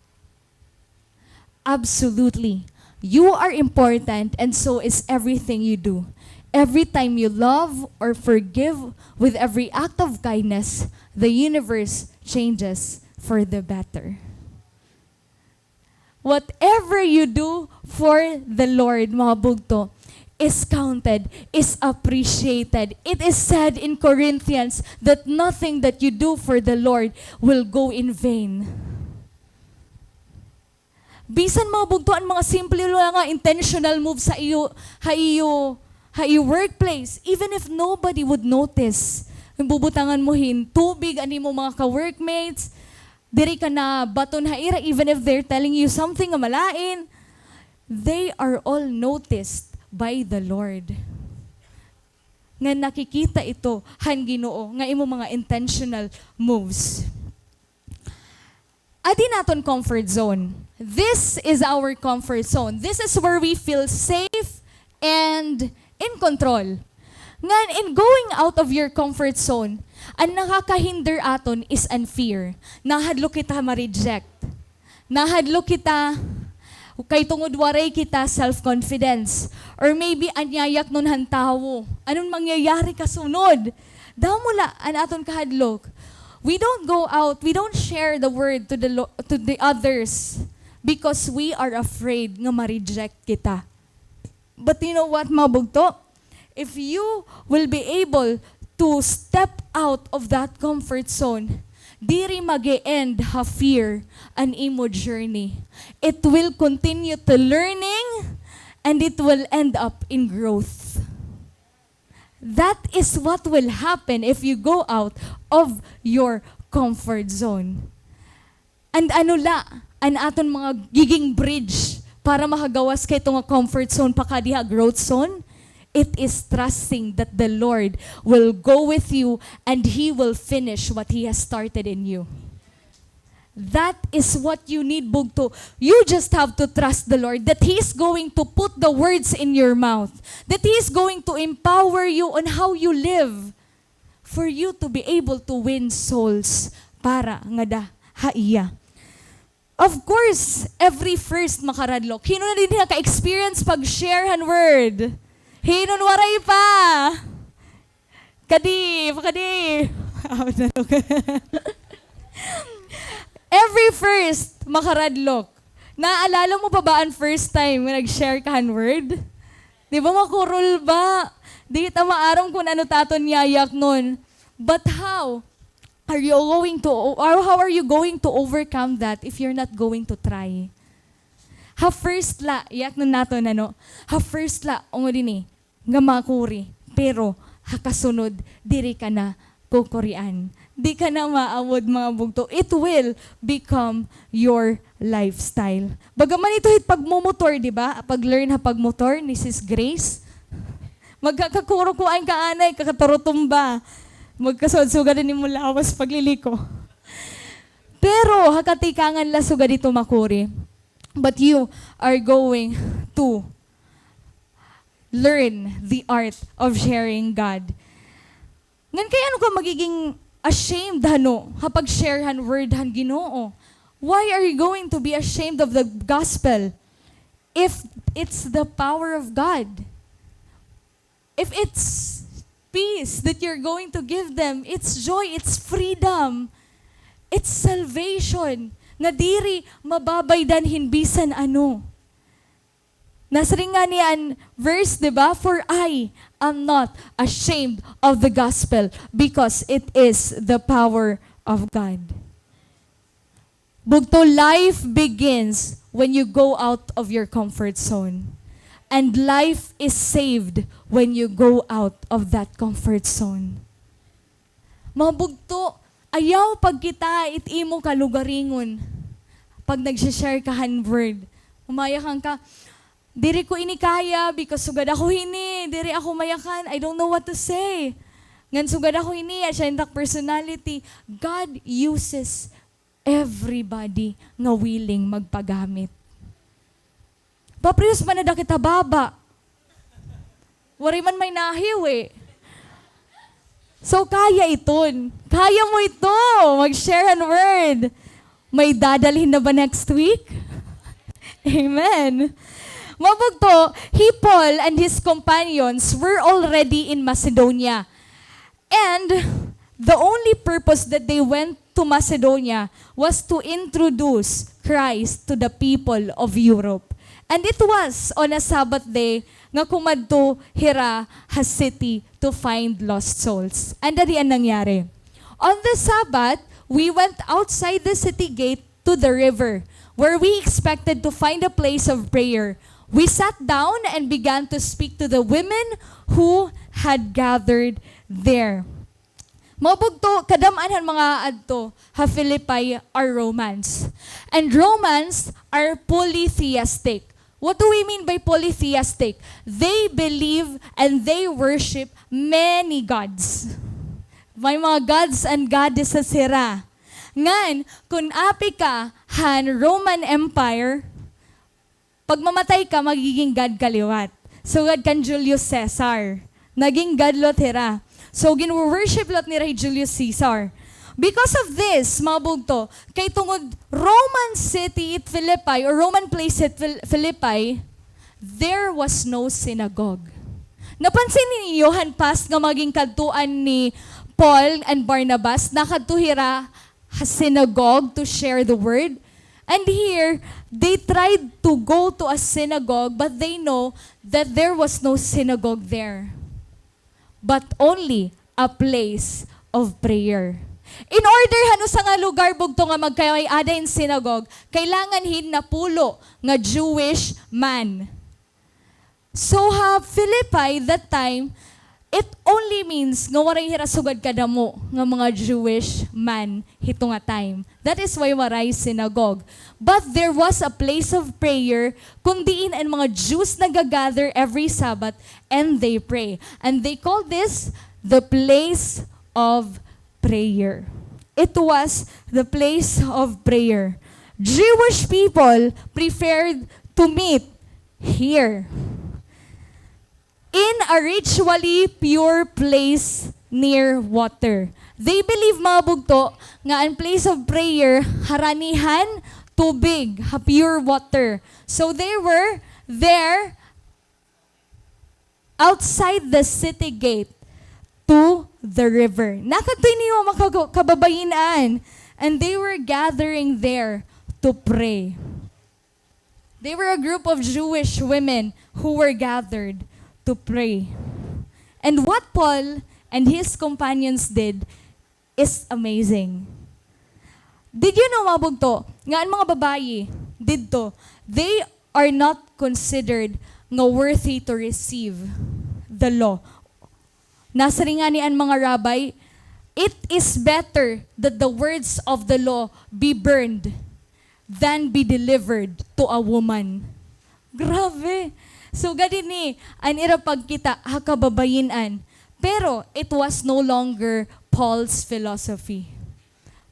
Absolutely. You are important, and so is everything you do. Every time you love or forgive, with every act of kindness, the universe changes for the better. Whatever you do for the Lord, mga bugto, is counted, is appreciated. It is said in Corinthians that nothing that you do for the Lord will go in vain. Bisan mga bugto, an mga simple la nga intentional moves ha iyo, ha iyo, ha iyo workplace, even if nobody would notice, bubutangan mo hin tubig an imo mga ka-workmates, diri ka nabaton ha ira, even if they're telling you something nga malain, they are all noticed by the Lord. Nga nakikita ito han Ginoo nga imo mga intentional moves. Adi an aton comfort zone. This is our comfort zone. This is where we feel safe and in control. Ngan, in going out of your comfort zone, an nakakahinder aton is an fear. Nahadlok kita ma-reject. Nahadlok kita kay tungod waray kita self-confidence. Or maybe, an yayaknon han tawo. Ano an mangyayari kasunod? Damo la an aton kahadlok. We don't go out, we don't share the word to the lo-, to the others because we are afraid nga ma-reject kita. But you know what, mga bugto? If you will be able to step out of that comfort zone, diri mag-e-end ha fear an imo journey. It will continue to learning and it will end up in growth. That is what will happen if you go out of your comfort zone. And ano la an aton mga giging bridge para makagawas kay ito nga comfort zone pakadi ha growth zone? It is trusting that the Lord will go with you and He will finish what He has started in you. That is what you need, bugto. You just have to trust the Lord that He is going to put the words in your mouth, that He is going to empower you on how you live for you to be able to win souls para ngada ha iya. Of course, every first makaradlok. Hin-o na dinhi naka-experience pag-share han word? Hin-o an waray pa? Kadi, pakadi. Every first makaradlok. Naalala mo pa ba an first time nga nag-share ka han word? Di ba, makurol ba? Di ta maaram kun ano ta aton yayaknon. But how are you going to, or how are you going to overcome that if you're not going to try? Ha first la, yaknon naton, ano? Ha first la, ungod ini nga makuri, pero ha kasunod, diri ka na kukurian. Di ka na maawod, mga bugto. It will become your lifestyle. Bagaman ito hit pagmumotor, di ba? Pag-learn ha pagmotor ni Sis Grace. Magkakakuro ko an kaanay, kakaturutumba. Magkasud-sugad an imo lawas pagliliko. Pero, ha katikangan la sugad ito makuri. But you are going to learn the art of sharing God. Ngan kay ano ka magiging ashamed, hano, ha pag-share han word han Ginoo? Why are you going to be ashamed of the gospel if it's the power of God? If it's peace that you're going to give them, it's joy, it's freedom, it's salvation, nga diri mababaydan hin bisan ano. Nasiring ngani an verse, di ba? "For I am not ashamed of the gospel, because it is the power of God." Bugto, life begins when you go out of your comfort zone. And life is saved when you go out of that comfort zone. Mga bugto, ayaw pagkita it imo kalugaringon pag nagsi-share ka han word. Mamayakan ka, "Diri ko ini kaya because sugad ako hini, diri ako mayakan, I don't know what to say. Ngan sugad ako hini, asya intak personality." God uses everybody nga willing magpagamit. Paprehas man na da kita baba. Waray man may nahiwi. So, kaya iton. Kaya mo ito. Mag-share an word. May dadalhin na ba next week? Amen. Mga bugto, he, Paul, and his companions were already in Macedonia. And the only purpose that they went to Macedonia was to introduce Christ to the people of Europe. And it was on a Sabbath day nga kumadto hira ha city to find lost souls. And adi an nangyari. On the Sabbath, we went outside the city gate to the river, where we expected to find a place of prayer. We sat down and began to speak to the women who had gathered there. Mga bugto, kadam-an han mga adto ha Philippi are Romans. And Romans are polytheistic. What do we mean by polytheistic? They believe and they worship many gods. May mga gods and goddesses hira. Ngan, kun api ka han Roman Empire, pag mamatay ka, magiging god ka liwat. Sugad kan Julius Caesar. Naging god liwat hira. So, gin-worship liwat nira hi Julius Caesar. Because of this, mga bugto, kay tungod Roman city it Philippi, or Roman place it Phil-, Philippi, there was no synagogue. Napansin ninyo han past nga mga ginkadtuan ni Paul and Barnabas, nakadto hira ha synagogue to share the word. And here, they tried to go to a synagogue, but they know that there was no synagogue there, but only a place of prayer. In order han usa nga lugar, bugto, nga magkamay-ada hin synagogue, kailangan hin napulo nga Jewish man. So, ha Philippi, that time, it only means nga waray hira sugad kadamo nga mga Jewish man hito nga time. That is why waray synagogue. But there was a place of prayer kun diin an mga Jews nagagather every Sabbath and they pray. And they call this the place of prayer. It was the place of prayer. Jewish people preferred to meet here, in a ritually pure place near water. They believe, mga bugto, nga an place of prayer harani han tubig, ha pure water. So they were there outside the city gate to the river. Nakadto ini mga kago-, kababayin-an. And they were gathering there to pray. They were a group of Jewish women who were gathered to pray. And what Paul and his companions did is amazing. Did you know, mga bugto, nga an mga babayi didto, they are not considered nga worthy to receive the law? Nasiring ngani an mga rabbi, "It is better that the words of the law be burned than be delivered to a woman." Grabe! So, gad ini an ira pagkita ha kababayin-an. Pero, it was no longer Paul's philosophy.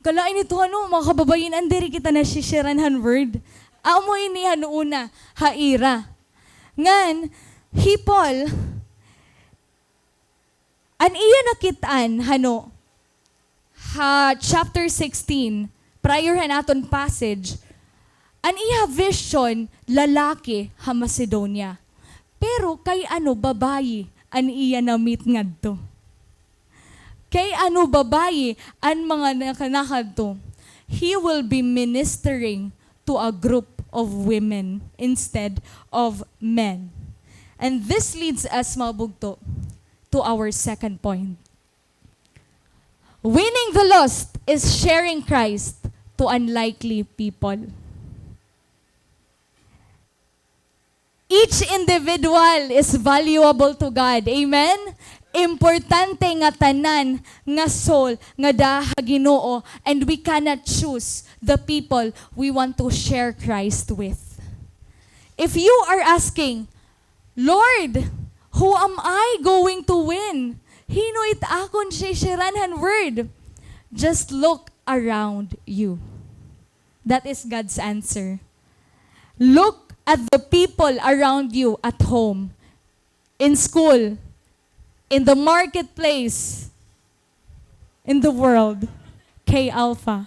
Kalain ito, ano, mga kababayin-an, diri kita nasisharean han word. Amo ini han una, ha ira. Ngan, hi Paul, an iya nakit-an, hano, ha chapter sixteen, prior han aton passage, an iya vision, lalaki ha Macedonia. Pero kay ano babayi an iya na-meet ngadto? Kay ano babayi an mga naka-, nakadto? He will be ministering to a group of women instead of men. And this leads us, mga bugto, to our second point. Winning the lost is sharing Christ to unlikely people. Each individual is valuable to God. Amen? Importante nga tanan nga soul nga daa ha Ginoo, and we cannot choose the people we want to share Christ with. If you are asking, "Lord, who am I going to win? Hin-o it akon shishiran han word?" Just look around you. That is God's answer. Look at the people around you at home, in school, in the marketplace, in the world. K Alpha.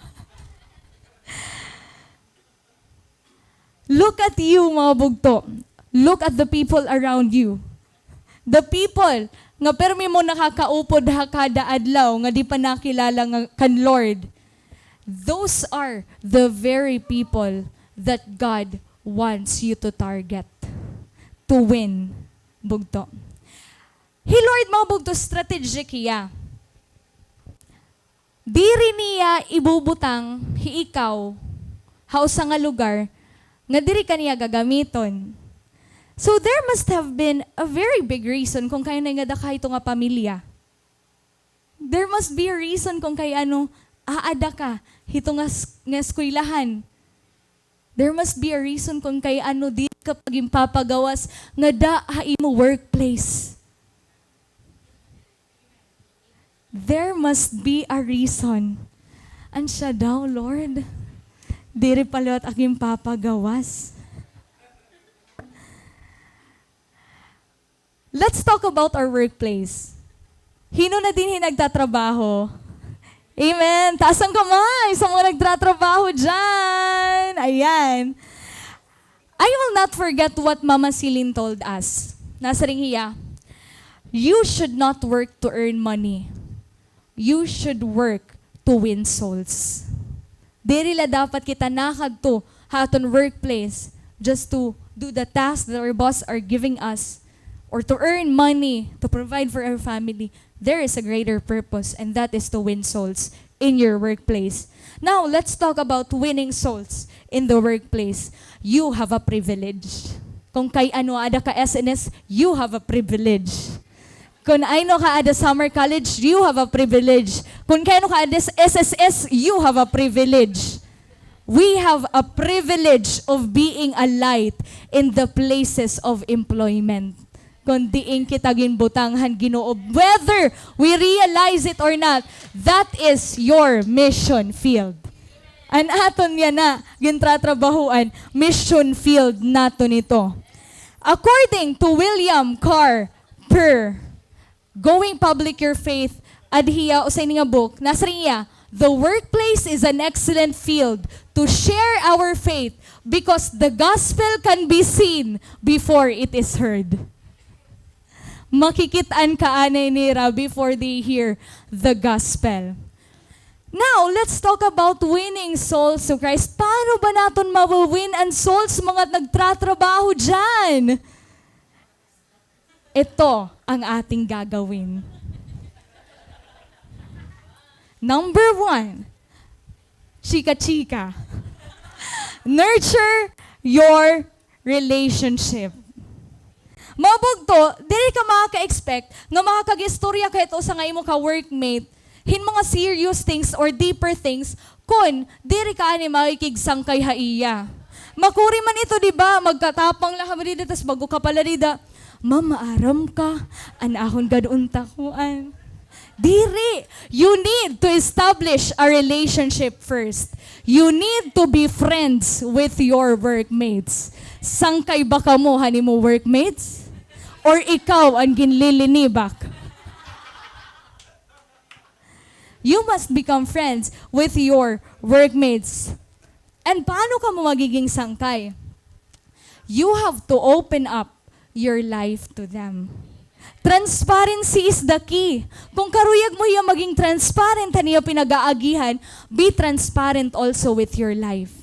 Look at you, mga bugto. Look at the people around you. The people nga pirmi mo nakakaupod ha kada adlaw nga di pa nakilala nga kan Lord. Those are the very people that God wants you to target, to win, bugto. Hi Lord, mga bugto, strategic hiya. Diri niya ibubutang hi ikaw ha usa nga lugar nga diri ka niya gagamiton. So there must have been a very big reason kon kay ano nga dako hito nga pamilya. There must be a reason kon kay ano aada ka hito nga s-, nga eskwelahan. There must be a reason kon kay ano diri ka pa ginpapagawas ngada ha imo workplace. There must be a reason. An siya daw, Lord, diri pa liwat ak ginpapagawas. Let's talk about our workplace. Hin-o na dinhi nagtatrabaho? Amen. Taas an kamay sa mga nagtratrabaho diyan. Ayan. I will not forget what Mama Celine told us. Nasiring hiya, "You should not work to earn money. You should work to win souls." Diri la dapat kita nakadto ha aton workplace just to do the task that our boss are giving us or to earn money to provide for our family. There is a greater purpose, and that is to win souls in your workplace. Now, let's talk about winning souls in the workplace. You have a privilege. Kon kay ano aada ka S N S, you have a privilege. Kon kay ano ka aada Summer College, you have a privilege. Kon kay ano ka aada S S S, you have a privilege. We have a privilege of being a light in the places of employment. Kon diin kita ginbutang han Ginoo, whether we realize it or not, that is your mission field. An aton yana gintratrabahoan, mission field naton ito. According to William Carr Purr, Going Public Your Faith, aada hiya usa ini nga book, nasiring hiya, "The workplace is an excellent field to share our faith because the gospel can be seen before it is heard." Makikit-an ka anay nira before they hear the gospel. Now, let's talk about winning souls to Christ. Paano ba naton mawi-win an souls, mga nagtratrabaho diyan? Ito ang ating gagawin. Number one, chika-chika. Nurture your relationship. Mga bugto, diri ka makaka-expect nga makakag-istorya ka hit usa nga imo ka-workmate hin mga serious things or deeper things kon diri ka anay makikigsangkay ha iya. Makuri man ito, di ba? Magkatapang la kamo dida, tas bag-o ka pa la dida, "Ma'am, maaram ka, an akon gad-on ta kuan." Diri. You need to establish a relationship first. You need to be friends with your workmates. Sangkay ba kamo han imo workmates? Or ikaw an ginlilinibak? You must become friends with your workmates. And paano kamo magiging sangkay? You have to open up your life to them. Transparency is the key. Kung karuyag mo hiya maging transparent han iya pinag-aagihan, be transparent also with your life.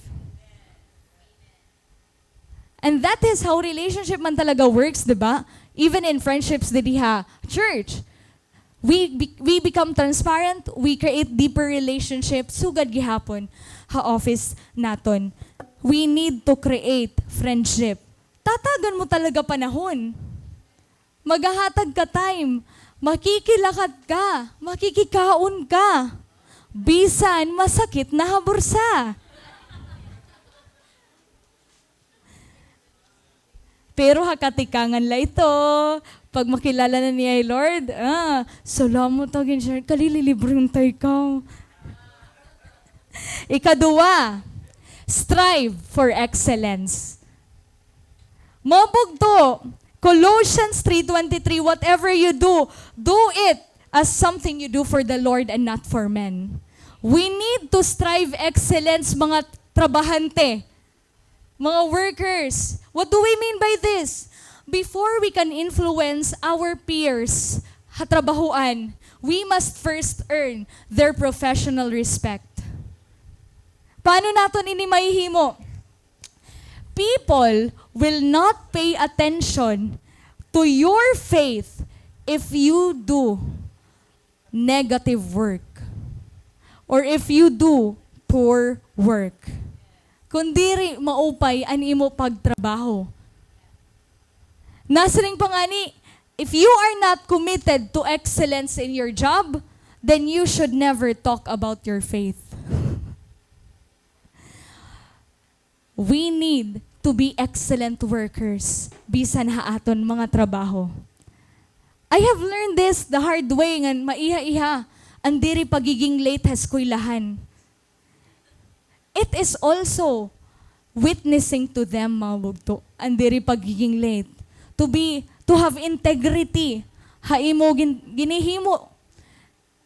And that is how relationship man talaga works, di ba? Even in friendships didi ha church. We be-, we become transparent, we create deeper relationships, sugad gihapon ha office naton. We need to create friendship. Tatagan mo talaga panahon. Maghahatag ka time Makikilakat ka, makikikaon ka. Bisan masakit na ha bursa. Pero ha katikangan la ito, pag makilala na niya hi Lord, ah, salamat ha gin-share, kalililibre unta ikaw. Ikaduha, strive for excellence. Mga bugto, Colossians three twenty-three, "Whatever you do, do it as something you do for the Lord and not for men." We need to strive excellence, mga trabahante, mga workers. What do we mean by this? Before we can influence our peers ha trabahoan, we must first earn their professional respect. Paano naton ini mahihimo? People will not pay attention to your faith if you do negative work or if you do poor work. Kon diri maupay an imo pagtrabaho. Nasiring pa ngani, if you are not committed to excellence in your job, then you should never talk about your faith. We need to be excellent workers bisan ha aton mga trabaho. I have learned this the hard way, ngan maiha-iha an diri pagiging late ha eskwelahan. It is also witnessing to them, mga bugto, an diri pagiging late. To be, to have integrity ha imo gin-, ginhihimo.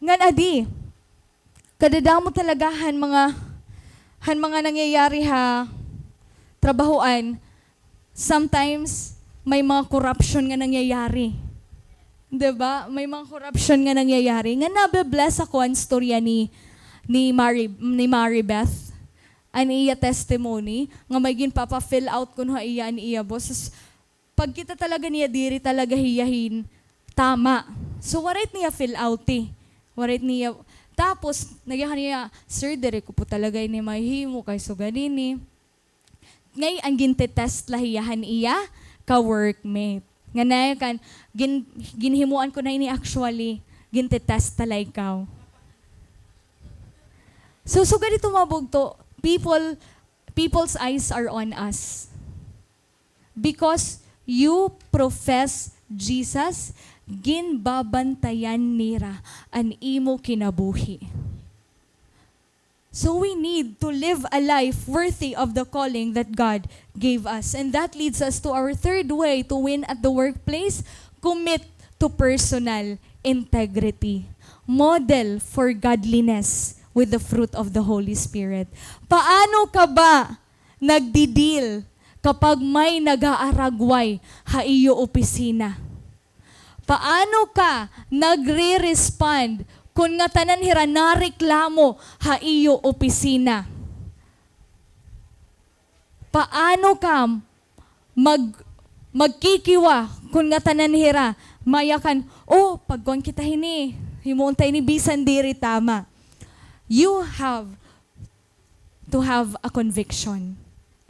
Ngan adi, kadadamo talaga han mga, han mga nangyayari ha trabahoan, sometimes may mga corruption nga nangyayari. Di ba? May mga corruption nga nangyayari. Nga nabe-bless ako an storya ni, ni Mari, ni Mari Beth. An iya testimony, nga may ginpapa-fill out kuno ha iya an iya boss. Pagkita talaga niya, diri talaga hiya hin tama. So, waray it niya fill out, eh. Waray it niya, tapos, nagyakan niya, "Sir, diri ko po talaga ini mahihimo, kay sugad ini." Ngay, an ginte-test la hiya han iya ka-workmate. Nga na kan, gin-, ginhimuan ko na ini actually, ginte-test la ikaw. So, sugad ito mga bugto, people, people's eyes are on us. Because you profess Jesus, ginbabantayan nira an imo kinabuhi. So we need to live a life worthy of the calling that God gave us. And that leads us to our third way to win at the workplace, commit to personal integrity. Model for godliness with the fruit of the Holy Spirit. Paano ka ba nagdi-deal kapag may nag-aaragway ha iyo opisina? Paano ka nagre-respond kon ngatanan hira nareklamo ha iyo opisina? Paano ka mag-, magkikiwa kon ngatanan hira mayakan, "Oh, pagkuan kita hini, himuon ta ini bisan diri tama." You have to have a conviction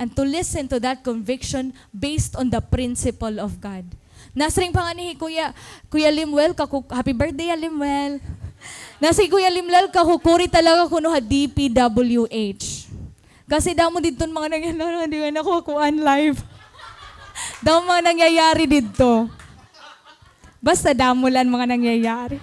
and to listen to that conviction based on the principle of God. Nasiring pa ngani hi Kuya, Kuya Limuel, kaku-, happy birthday, ha, Limuel. Nasiring hi Kuya Limuel, kakukuri talaga kuno ha D P W H. Kasi damo didton mga nangyayari, di man ako kuan live. Damo mga nangyayari didto. Basta damo la an mga nangyayari.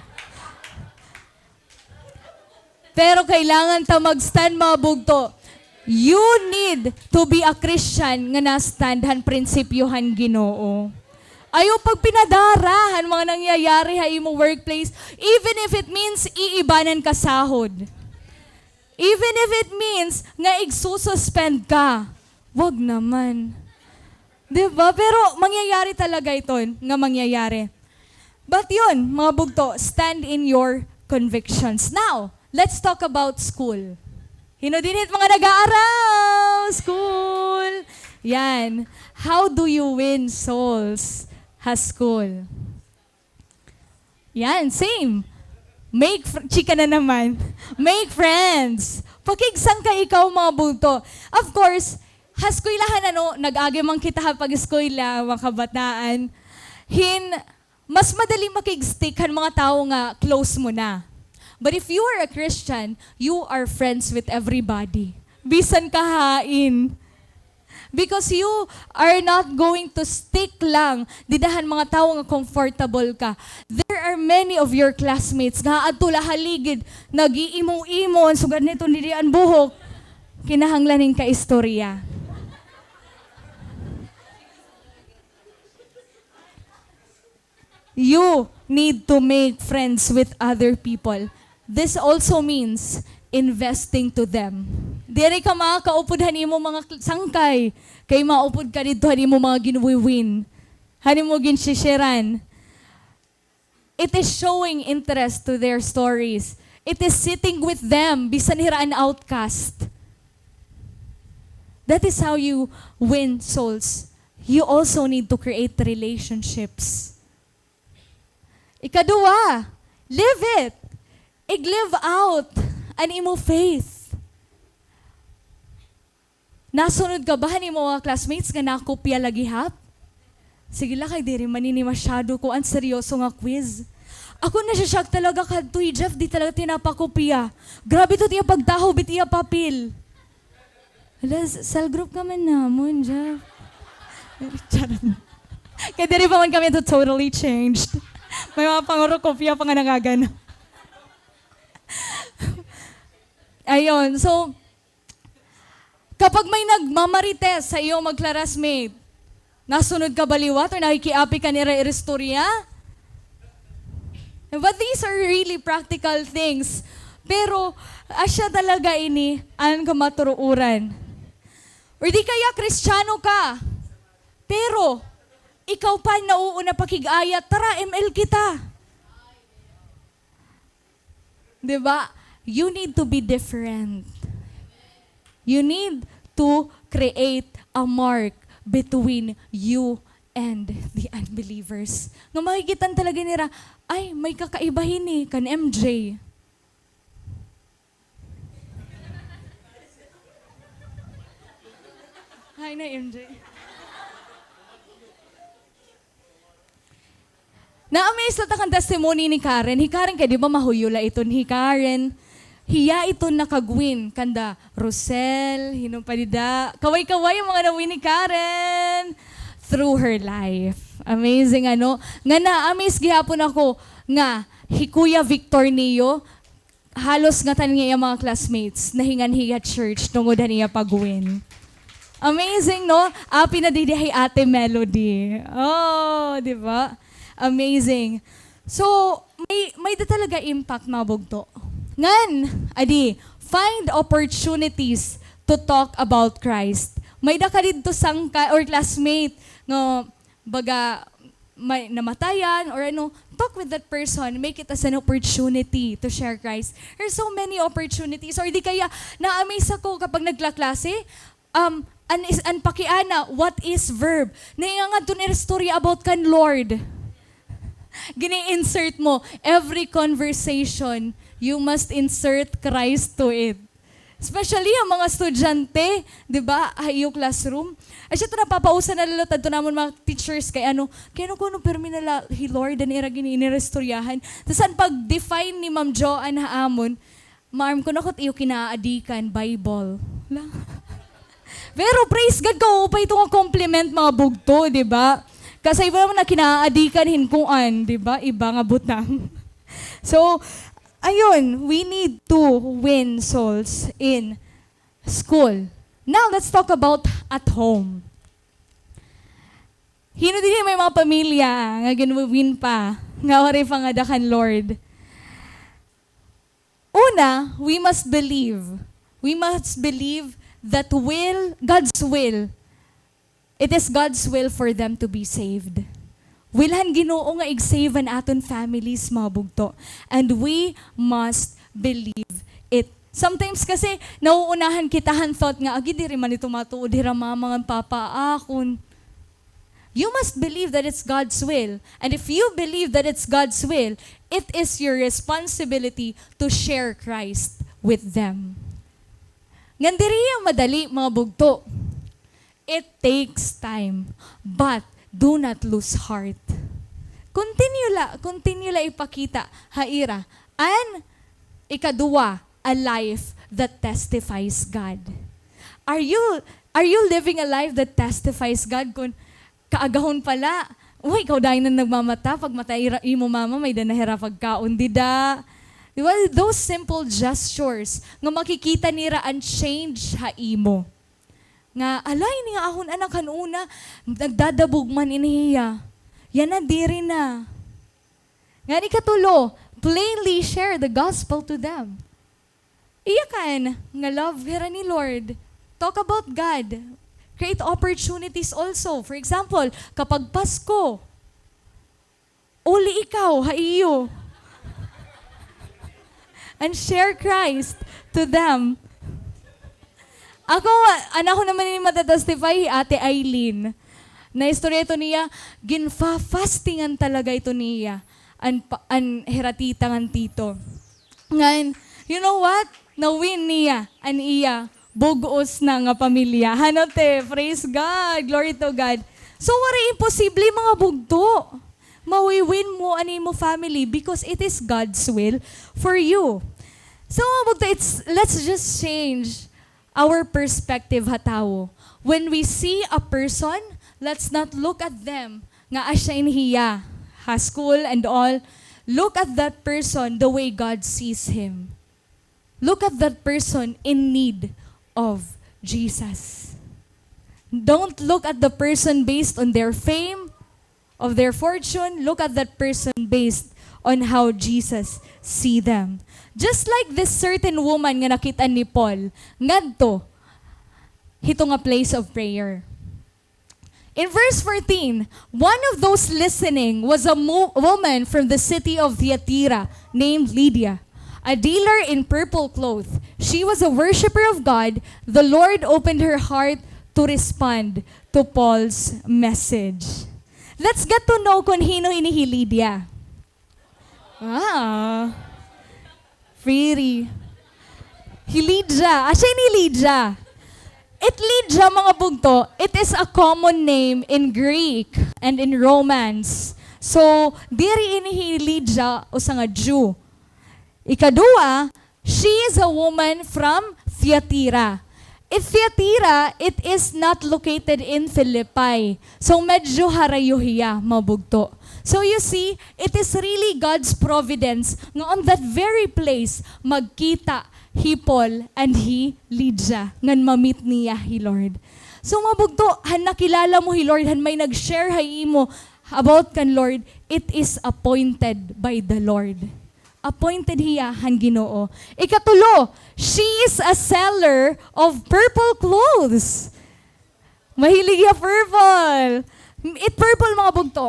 Pero kailangan ta mag-stand, mga bugto. You need to be a Christian nga na-stand han prinsipyo han Ginoo. Ayaw pagpinadara han mga nangyayari ha imo workplace, even if it means iibanan ka sahod. Even if it means nga igsususpend ka. Wag naman. Di ba? Pero mangyayari talaga iton nga mangyayari. But yun, mga bugto, stand in your convictions. Now, let's talk about school. Hino dinhi it mga nag-aaral? School. Yan. How do you win souls ha school? Yan, same. Make fr-, chika na naman. Make friends. Pakigsangka ikaw, mga bugto. Of course, ha eskwelahan, ano, nag-agi man kita ha pag-eskwela, mga kabataan. Hin, Mas madali makig-stick han mga tawo nga close mo na. But if you are a Christian, you are friends with everybody. Bisan kahain. Because you are not going to stick lang dida han mga tawo nga comfortable ka. There are many of your classmates nga adto la ha ligid, nag-iimo-imo, an sugad niton diri an buhok. Kinahanglan hin kaistorya. You need to make friends with other people. This also means investing to them. Diri ka makakaupod han imo mga kl-, sangkay, kay maupod ka didto han imo mga ginwiwin, han imo ginshishiran. It is showing interest to their stories. It is sitting with them, bisan hira an outcast. That is how you win souls. You also need to create relationships. Ikaduha, live it. Ig-live out an imo faith. Nasunod ka ba han imo mga classmates nga nakopya la gihap? Sige la, kay diri man ini masyado kuan, seryoso nga quiz. Ako, nasya-shock talaga kadto hi Jeff, di talaga tinapakopya. Grabe to it iya pagtahob it iya papel. Hala, s-, cell group ka man namon, Jeff. Charot. Kay diri pa man kami to totally changed. May mga pangurukopya pa nga nagagana. Ayun, so, kapag may nagmamarites ha iyo magklarasmate, nasunod ka ba liwat or nakikiapi ka nira iristorya? But these are really practical things. Pero, asya talaga ini an kamaturuoran. Or di kaya Kristiyano ka, pero ikaw pa an nauuna pakig-ayat, "Tara, M L kita." Di ba? You need to be different. You need to create a mark between you and the unbelievers. Nga makikita talaga nira, "Ay, may kakaiba hini kan M J." Hi na, M J. Na-amaze la ta kan testimony ni Karen. Hi Karen kay, di ba, mahuyo la iton hi Karen. Hiya iton nakag-win kanda Rosel, hin-o pa dida. Kaway-kaway an mga na-win ni Karen through her life. Amazing, ano? Nga na-amaze gihapon ako nga hi Kuya Victor Neo, halos ngatanan nga iya mga classmates, nahingan hiya church tungod han iya pag-win. Amazing, no? Api na didi hi Ate Melody. Oh, di ba? Amazing. So, may, may da talaga impact, mga bugto. Ngan, adi, find opportunities to talk about Christ. May da ka didto sangka or classmate nga baga, may namatayan or ano, talk with that person, make it as an opportunity to share Christ. There's so many opportunities. Or di kaya, na-amaze ako kapag naglaklase, um, an, is, an pakiana, what is verb? Naingan ngadto na istorya about kan Lord. Gini-insert mo, every conversation, you must insert Christ to it. Especially an mga estudyante, di ba, ha iyo classroom. Asya ito, napapausa na la liwat adto namon mga teachers kay ano, kay ano kuno pirmi na la hi Lord an ira gini-, iniristoryahan. Tas an pag-define ni Ma'am Joanne ha amon, "Ma'am, kuno ako it iyo kinaadikan, Bible." La. Pero praise God, kaupay ito nga compliment, mga bugto, di ba? Kasi iba naman na kinaadikan hin kuan, di ba? Iba nga butang. So, ayun, we need to win souls in school. Now, let's talk about at home. Hin-o dinhi may mga pamilya nga gin-win pa, nga waray pa nga da kan Lord? Una, we must believe. We must believe that will, God's will, it is God's will for them to be saved. Will han Ginoo nga ig-save an aton families, mga bugto. And we must believe it. Sometimes kasi, nauunahan kita han thought nga, "Agi, diri man ito matuod hira mama ngan papa ha akon." You must believe that it's God's will. And if you believe that it's God's will, it is your responsibility to share Christ with them. Ngan diri hiya madali, mga bugto. It takes time, but do not lose heart. Continue la, continue la ipakita ha ira. An ikaduha, a life that testifies God. Are you, are you living a life that testifies God? Kun kaagahon pa la, uy, ikaw dayon an nagmamata, pagmata ira, imo mama, may-ada na hira pagkaon dida. Di ba? Those simple gestures nga makikita nira an change ha imo. Nga, ala, ini nga akon anak han una, nagdadabog man ini hiya. Yana, diri na. Ngan ikatulo, plainly share the gospel to them. Iyakan nga love hira ni Lord. Talk about God. Create opportunities also. For example, kapag Pasko, uli ikaw ha iyo. And share Christ to them. Ako, an ako naman ini matatestify, hi Ate Eileen. Naistorya ito niya, ginfa-fastingan talaga ito niya an pa-, an hira tita ngan tito. Ngan, you know what? Na-win niya an iya bug-os na nga pamilya. Hano, te? Praise God! Glory to God! So, waray imposible, mga bugto. Mawi-win mo an imo family because it is God's will for you. So, mga bugto, it's, let's just change our perspective ha tawo. When we see a person, let's not look at them nga asya ini hiya, ha school and all. Look at that person the way God sees him. Look at that person in need of Jesus. Don't look at the person based on their fame, of their fortune. Look at that person based on how Jesus see them. Just like this certain woman nga nakit-an ni Paul, ngadto hito nga place of prayer. In verse fourteen, one of those listening was a mo-, woman from the city of Thyatira named Lydia, a dealer in purple cloth. She was a worshiper of God. The Lord opened her heart to respond to Paul's message. Let's get to know kon hin-o ini hi Lydia. Ah. Pretty. Hi Lydia. Asya ini hi Lydia. It Lydia, mga bugto, it is a common name in Greek and in Romance. So, diri ini hi Lydia usa nga Jew. Ikaduha, she is a woman from Thyatira. If Thyatira, it is not located in Philippi. So, medyo harayo hiya, mga bugto. So, you see, it is really God's providence nga on that very place, magkita hi Paul and hi Lydia, ngan ma-meet niya hi Lord. So, mga bugto, han nakilala mo hi Lord, han may nag-share ha imo about kan Lord, it is appointed by the Lord. Appointed hiya han Ginoo. Ikatulo, she is a seller of purple clothes. Mahilig hiya purple. It purple, mga bugto.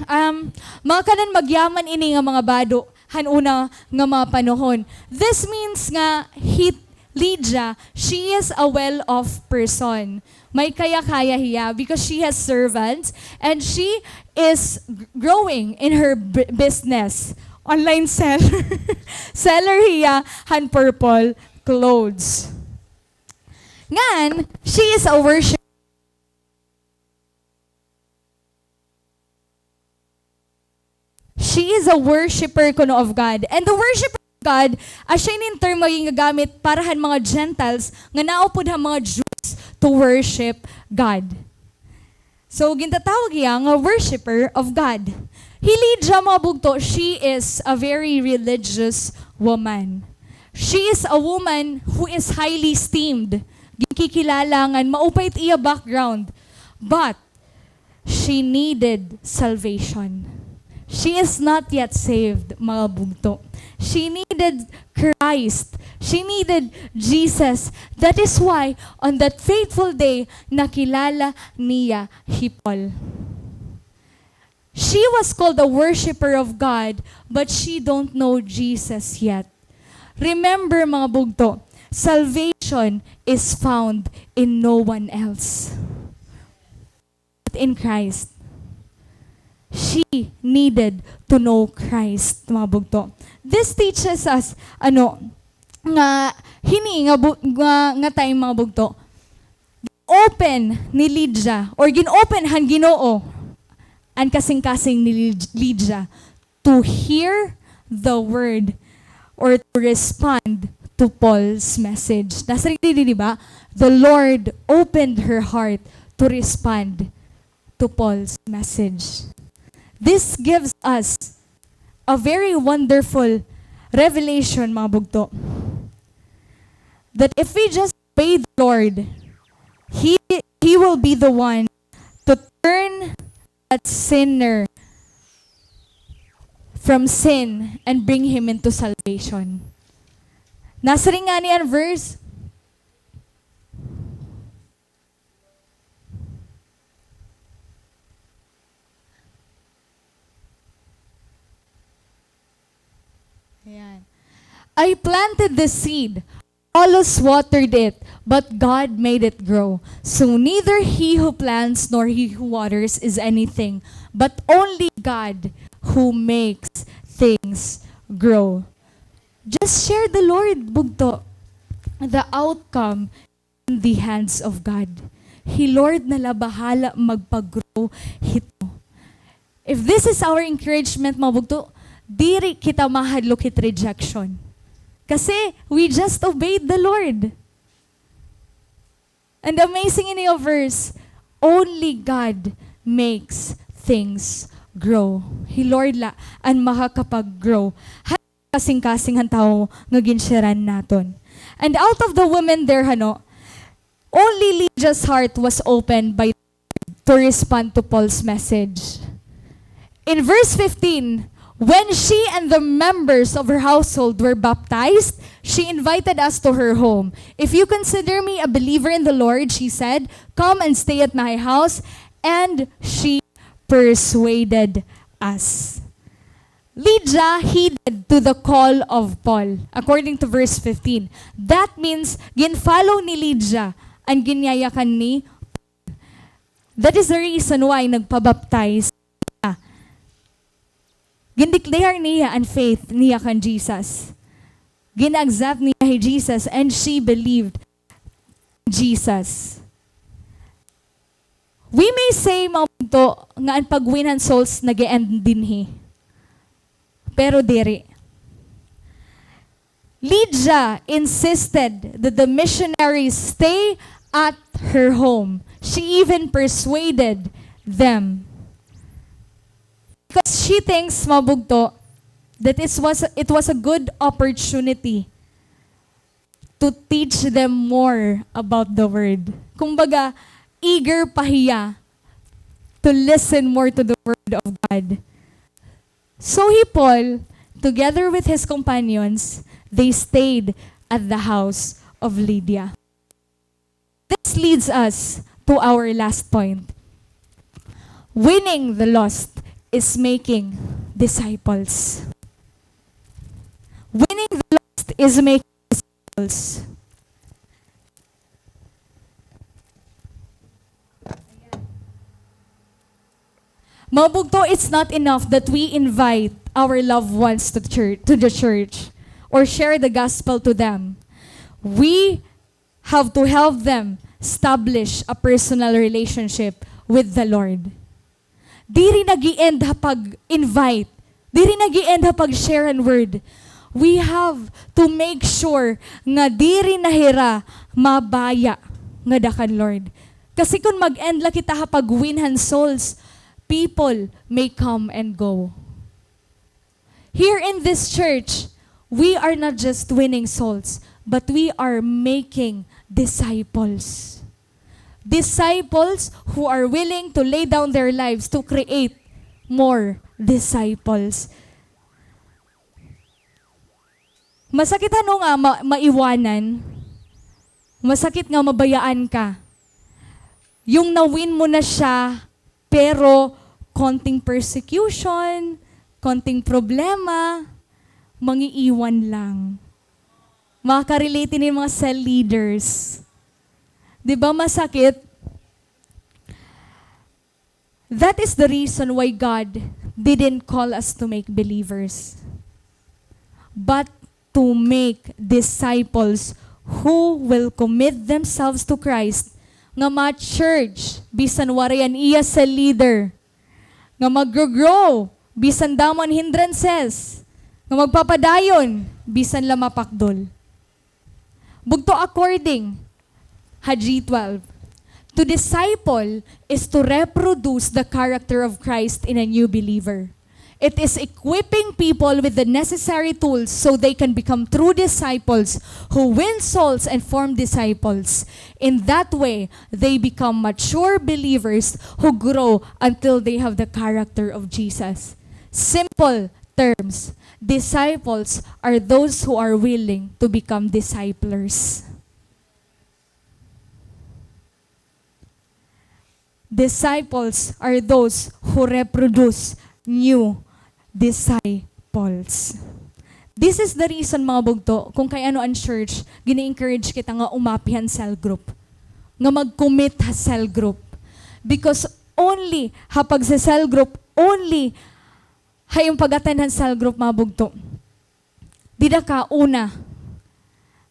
Um, mga kanan magyaman ini nga mga bado han una nga mga panahon. This means nga hi Lydia, she is a well-off person. May kaya-kaya hiya because she has servants and she is g-, growing in her b-, business. Online seller. Seller hiya han purple clothes. Ngan, she is a worship-, she is a worshipper kuno of God. And the worshipper of God, asya ini nga term nga gingagamit para han mga Gentiles nga naupod han mga Jews to worship God. So, gintatawag hiya nga worshipper of God. Hi Lydia, mga bugto, she is a very religious woman. She is a woman who is highly esteemed. Ginkikilala ngan maupay it iya background. But, she needed salvation. She is not yet saved, mga bugto. She needed Christ. She needed Jesus. That is why, on that fateful day, nakilala niya hi Paul. She was called a worshipper of God, but she don't know Jesus yet. Remember, mga bugto, salvation is found in no one else but in Christ. She needed to know Christ, mga bugto. This teaches us, ano, nga hini nga bu-, nga, nga time, mga bugto, gin-open ni Lydia, or gin-open han Ginoo an kasingkasing ni Lyd-, Lydia to hear the word or to respond to Paul's message. Nasiring didi, di ba? The Lord opened her heart to respond to Paul's message. This gives us a very wonderful revelation, mga bugto, that if we just obey the Lord, He, He will be the one to turn that sinner from sin and bring him into salvation. Nasiring ngani an verse. Ayan. "I planted the seed, Apollos watered it, but God made it grow. So neither he who plants nor he who waters is anything, but only God who makes things grow." Just share the Lord, bugto. The outcome in the hands of God. Hi Lord na la bahala magpa-grow hito. If this is our encouragement, mga bugto, diri kita mahadlok hit rejection. Kasi we just obeyed the Lord. And amazing ini nga verse, only God makes things grow. Hi Lord la an makakapag-grow kasingkasing han tawo nga ginsharean naton. And out of the women there, hano, only Lydia's heart was opened by to respond to Paul's message. In verse fifteen, when she and the members of her household were baptized, she invited us to her home. "If you consider me a believer in the Lord," she said, "come and stay at my house." And she persuaded us. Lydia heeded to the call of Paul, according to verse fifteen. That means, gin-follow ni Lydia an ginyayakan ni Paul. That is the reason why nagpabaptize siya. Gin-declare niya an faith niya kan Jesus. Gin-accept niya hi Jesus and she believed in Jesus. We may say, mga bugto, nga an pag-win han souls nag-e-end dinhi. Pero diri. Lydia insisted that the missionaries stay at her home. She even persuaded them. Because she thinks, mga bugto, that it was, it was a good opportunity to teach them more about the word. Kumbaga, eager pa hiya to listen more to the word of God. So hi Paul, together with his companions, they stayed at the house of Lydia. This leads us to our last point. Winning the lost is making disciples. Winning the lost is making disciples. Mga bugto, it's not enough that we invite our loved ones to church, to the church, or share the gospel to them. We have to help them establish a personal relationship with the Lord. Diri nag-e-end ha pag-invite. Diri nag-e-end ha pag-share an word. We have to make sure nga diri na hira mabaya ngada kan Lord. Kasi kon mag-end la kita ha pag-win han souls, people may come and go. Here in this church, we are not just winning souls, but we are making disciples. Disciples who are willing to lay down their lives to create more disciples. Masakit, ano, nga ma-, maiwanan. Masakit nga mabayaan ka. Yung na-win mo na siya, pero konting persecution, konting problema, mangiiwan lang. Makaka-relate ini mga cell leaders. Di ba masakit? That is the reason why God didn't call us to make believers, but to make disciples who will commit themselves to Christ, nga ma-church, bisan waray an iya cell leader, nga magro-grow, bisan damo an hindrances, nga magpapadayon, bisan la mapakdol. Bugto, according ha G twelve, to disciple is to reproduce the character of Christ in a new believer. It is equipping people with the necessary tools so they can become true disciples who win souls and form disciples. In that way, they become mature believers who grow until they have the character of Jesus. Simple terms, disciples are those who are willing to become disciplers. Disciples are those who reproduce new disciples. This is the reason, mga bugto, kung kay ano an church, gini-encourage kita nga umapi han cell group, nga mag-commit ha cell group. Because only ha pagse-cell group, only ha imo pag-attend han cell group, mga bugto, dida ka una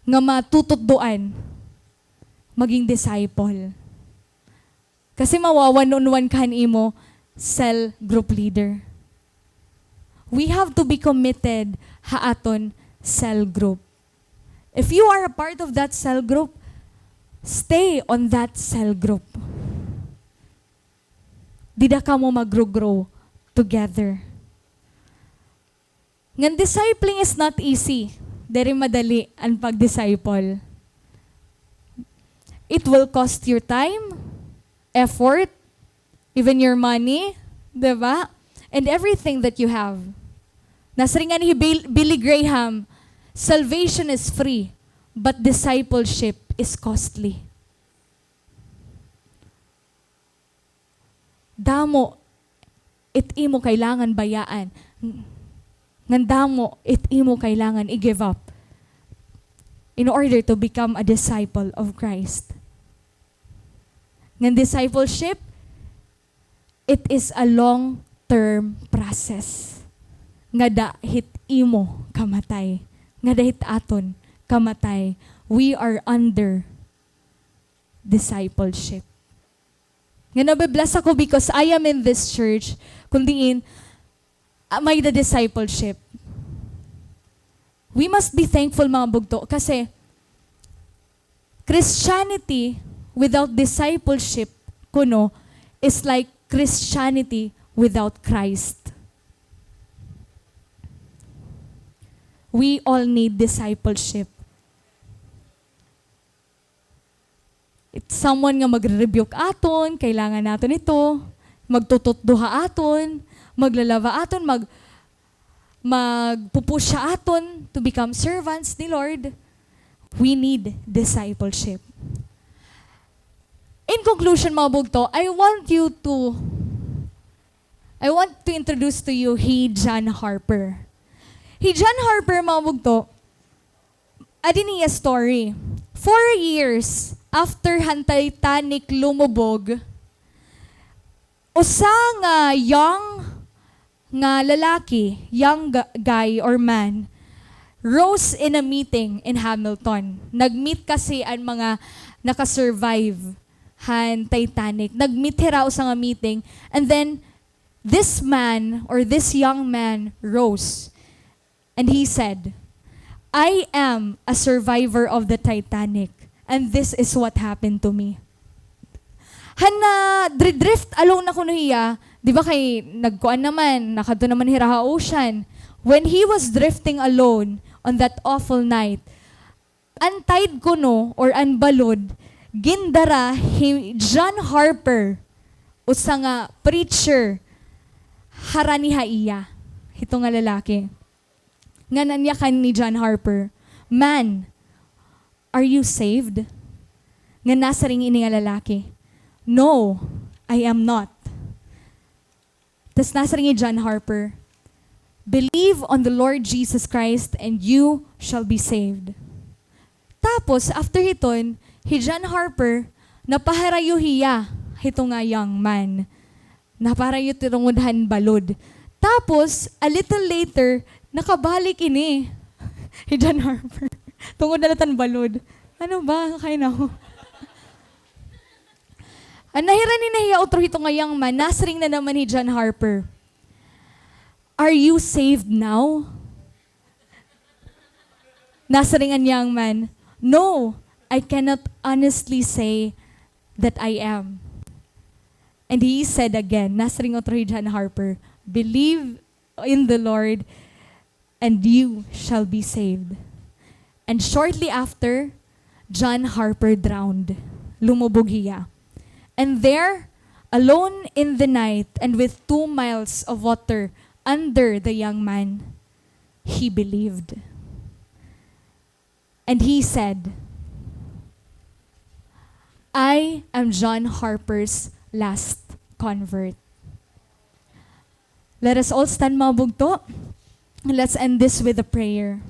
nga matututdoan maging disciple. Kasi mawa-one-on-one ka han imo cell group leader. We have to be committed ha aton cell group. If you are a part of that cell group, stay on that cell group. Dida kamo magro-grow together. Ngan discipling is not easy. Diri madali an pag-disciple. It will cost your time, effort, even your money, di ba? And everything that you have. Nasiring ngani hi Bill-, Billy Graham, "Salvation is free, but discipleship is costly." Damo it imo kailangan bayaan. Ngan damo it imo kailangan i-give up in order to become a disciple of Christ. Ngan discipleship, it is a long-term process. Ngada hit imo kamatay. Ngada hit aton kamatay. We are under discipleship. Nga nabe-bless ako because I am in this church, kun diin, ah, may-ada discipleship. We must be thankful, mga bugto, kasi Christianity without discipleship kuno is like Christianity without Christ. We all need discipleship. It, someone nga magre-rebuke aton, kailangan naton ito. Magtututdo ha aton, maglalaba aton, mag-, magpu-push ha aton to become servants ni Lord. We need discipleship. In conclusion, mga bugto, I want you to, I want to introduce to you hi John Harper. Hi John Harper, mga bugto, adi an iya story. Four years after han Titanic lumubog, usa nga young nga lalaki, young gu-, guy or man, rose in a meeting in Hamilton. Nag-meet kasi an mga naka-survive han Titanic. Nag-meet hira usa nga meeting, and then this man or this young man rose. And he said, "I am a survivor of the Titanic, and this is what happened to me." Han nadri-drift alone na kuno hiya, di ba kay nagkuan naman, nakadto naman hira ha ocean. When he was drifting alone on that awful night, an tide kuno or an balod, gindara hi John Harper, usa nga preacher, harani ha iya, hito nga lalaki. Ngan an yakan ni John Harper, "Man, are you saved?" Ngan nasiring ini nga lalaki, "No, I am not." Tas nasiring hi John Harper, "Believe on the Lord Jesus Christ and you shall be saved." Tapos, after hiton, hi John Harper, napaharayo hiya hito nga young man. Napaharayo tungod han balod. Tapos, a little later, nakabalik ini hi John Harper. Tungod na la han balod. Ano ba? Kaya na ako. An nahiran-in na hiya utro hito nga young man, nasiring na naman hi John Harper, "Are you saved now?" Nasiring an young man, "No, I cannot honestly say that I am." And he said again, nasiring utro hi John Harper, "Believe in the Lord and you shall be saved." And shortly after, John Harper drowned. Lumubog hiya. And there, alone in the night and with two miles of water under the young man, he believed. And he said, "I am John Harper's last convert." Let us all stand, mga bugto. Let's end this with a prayer.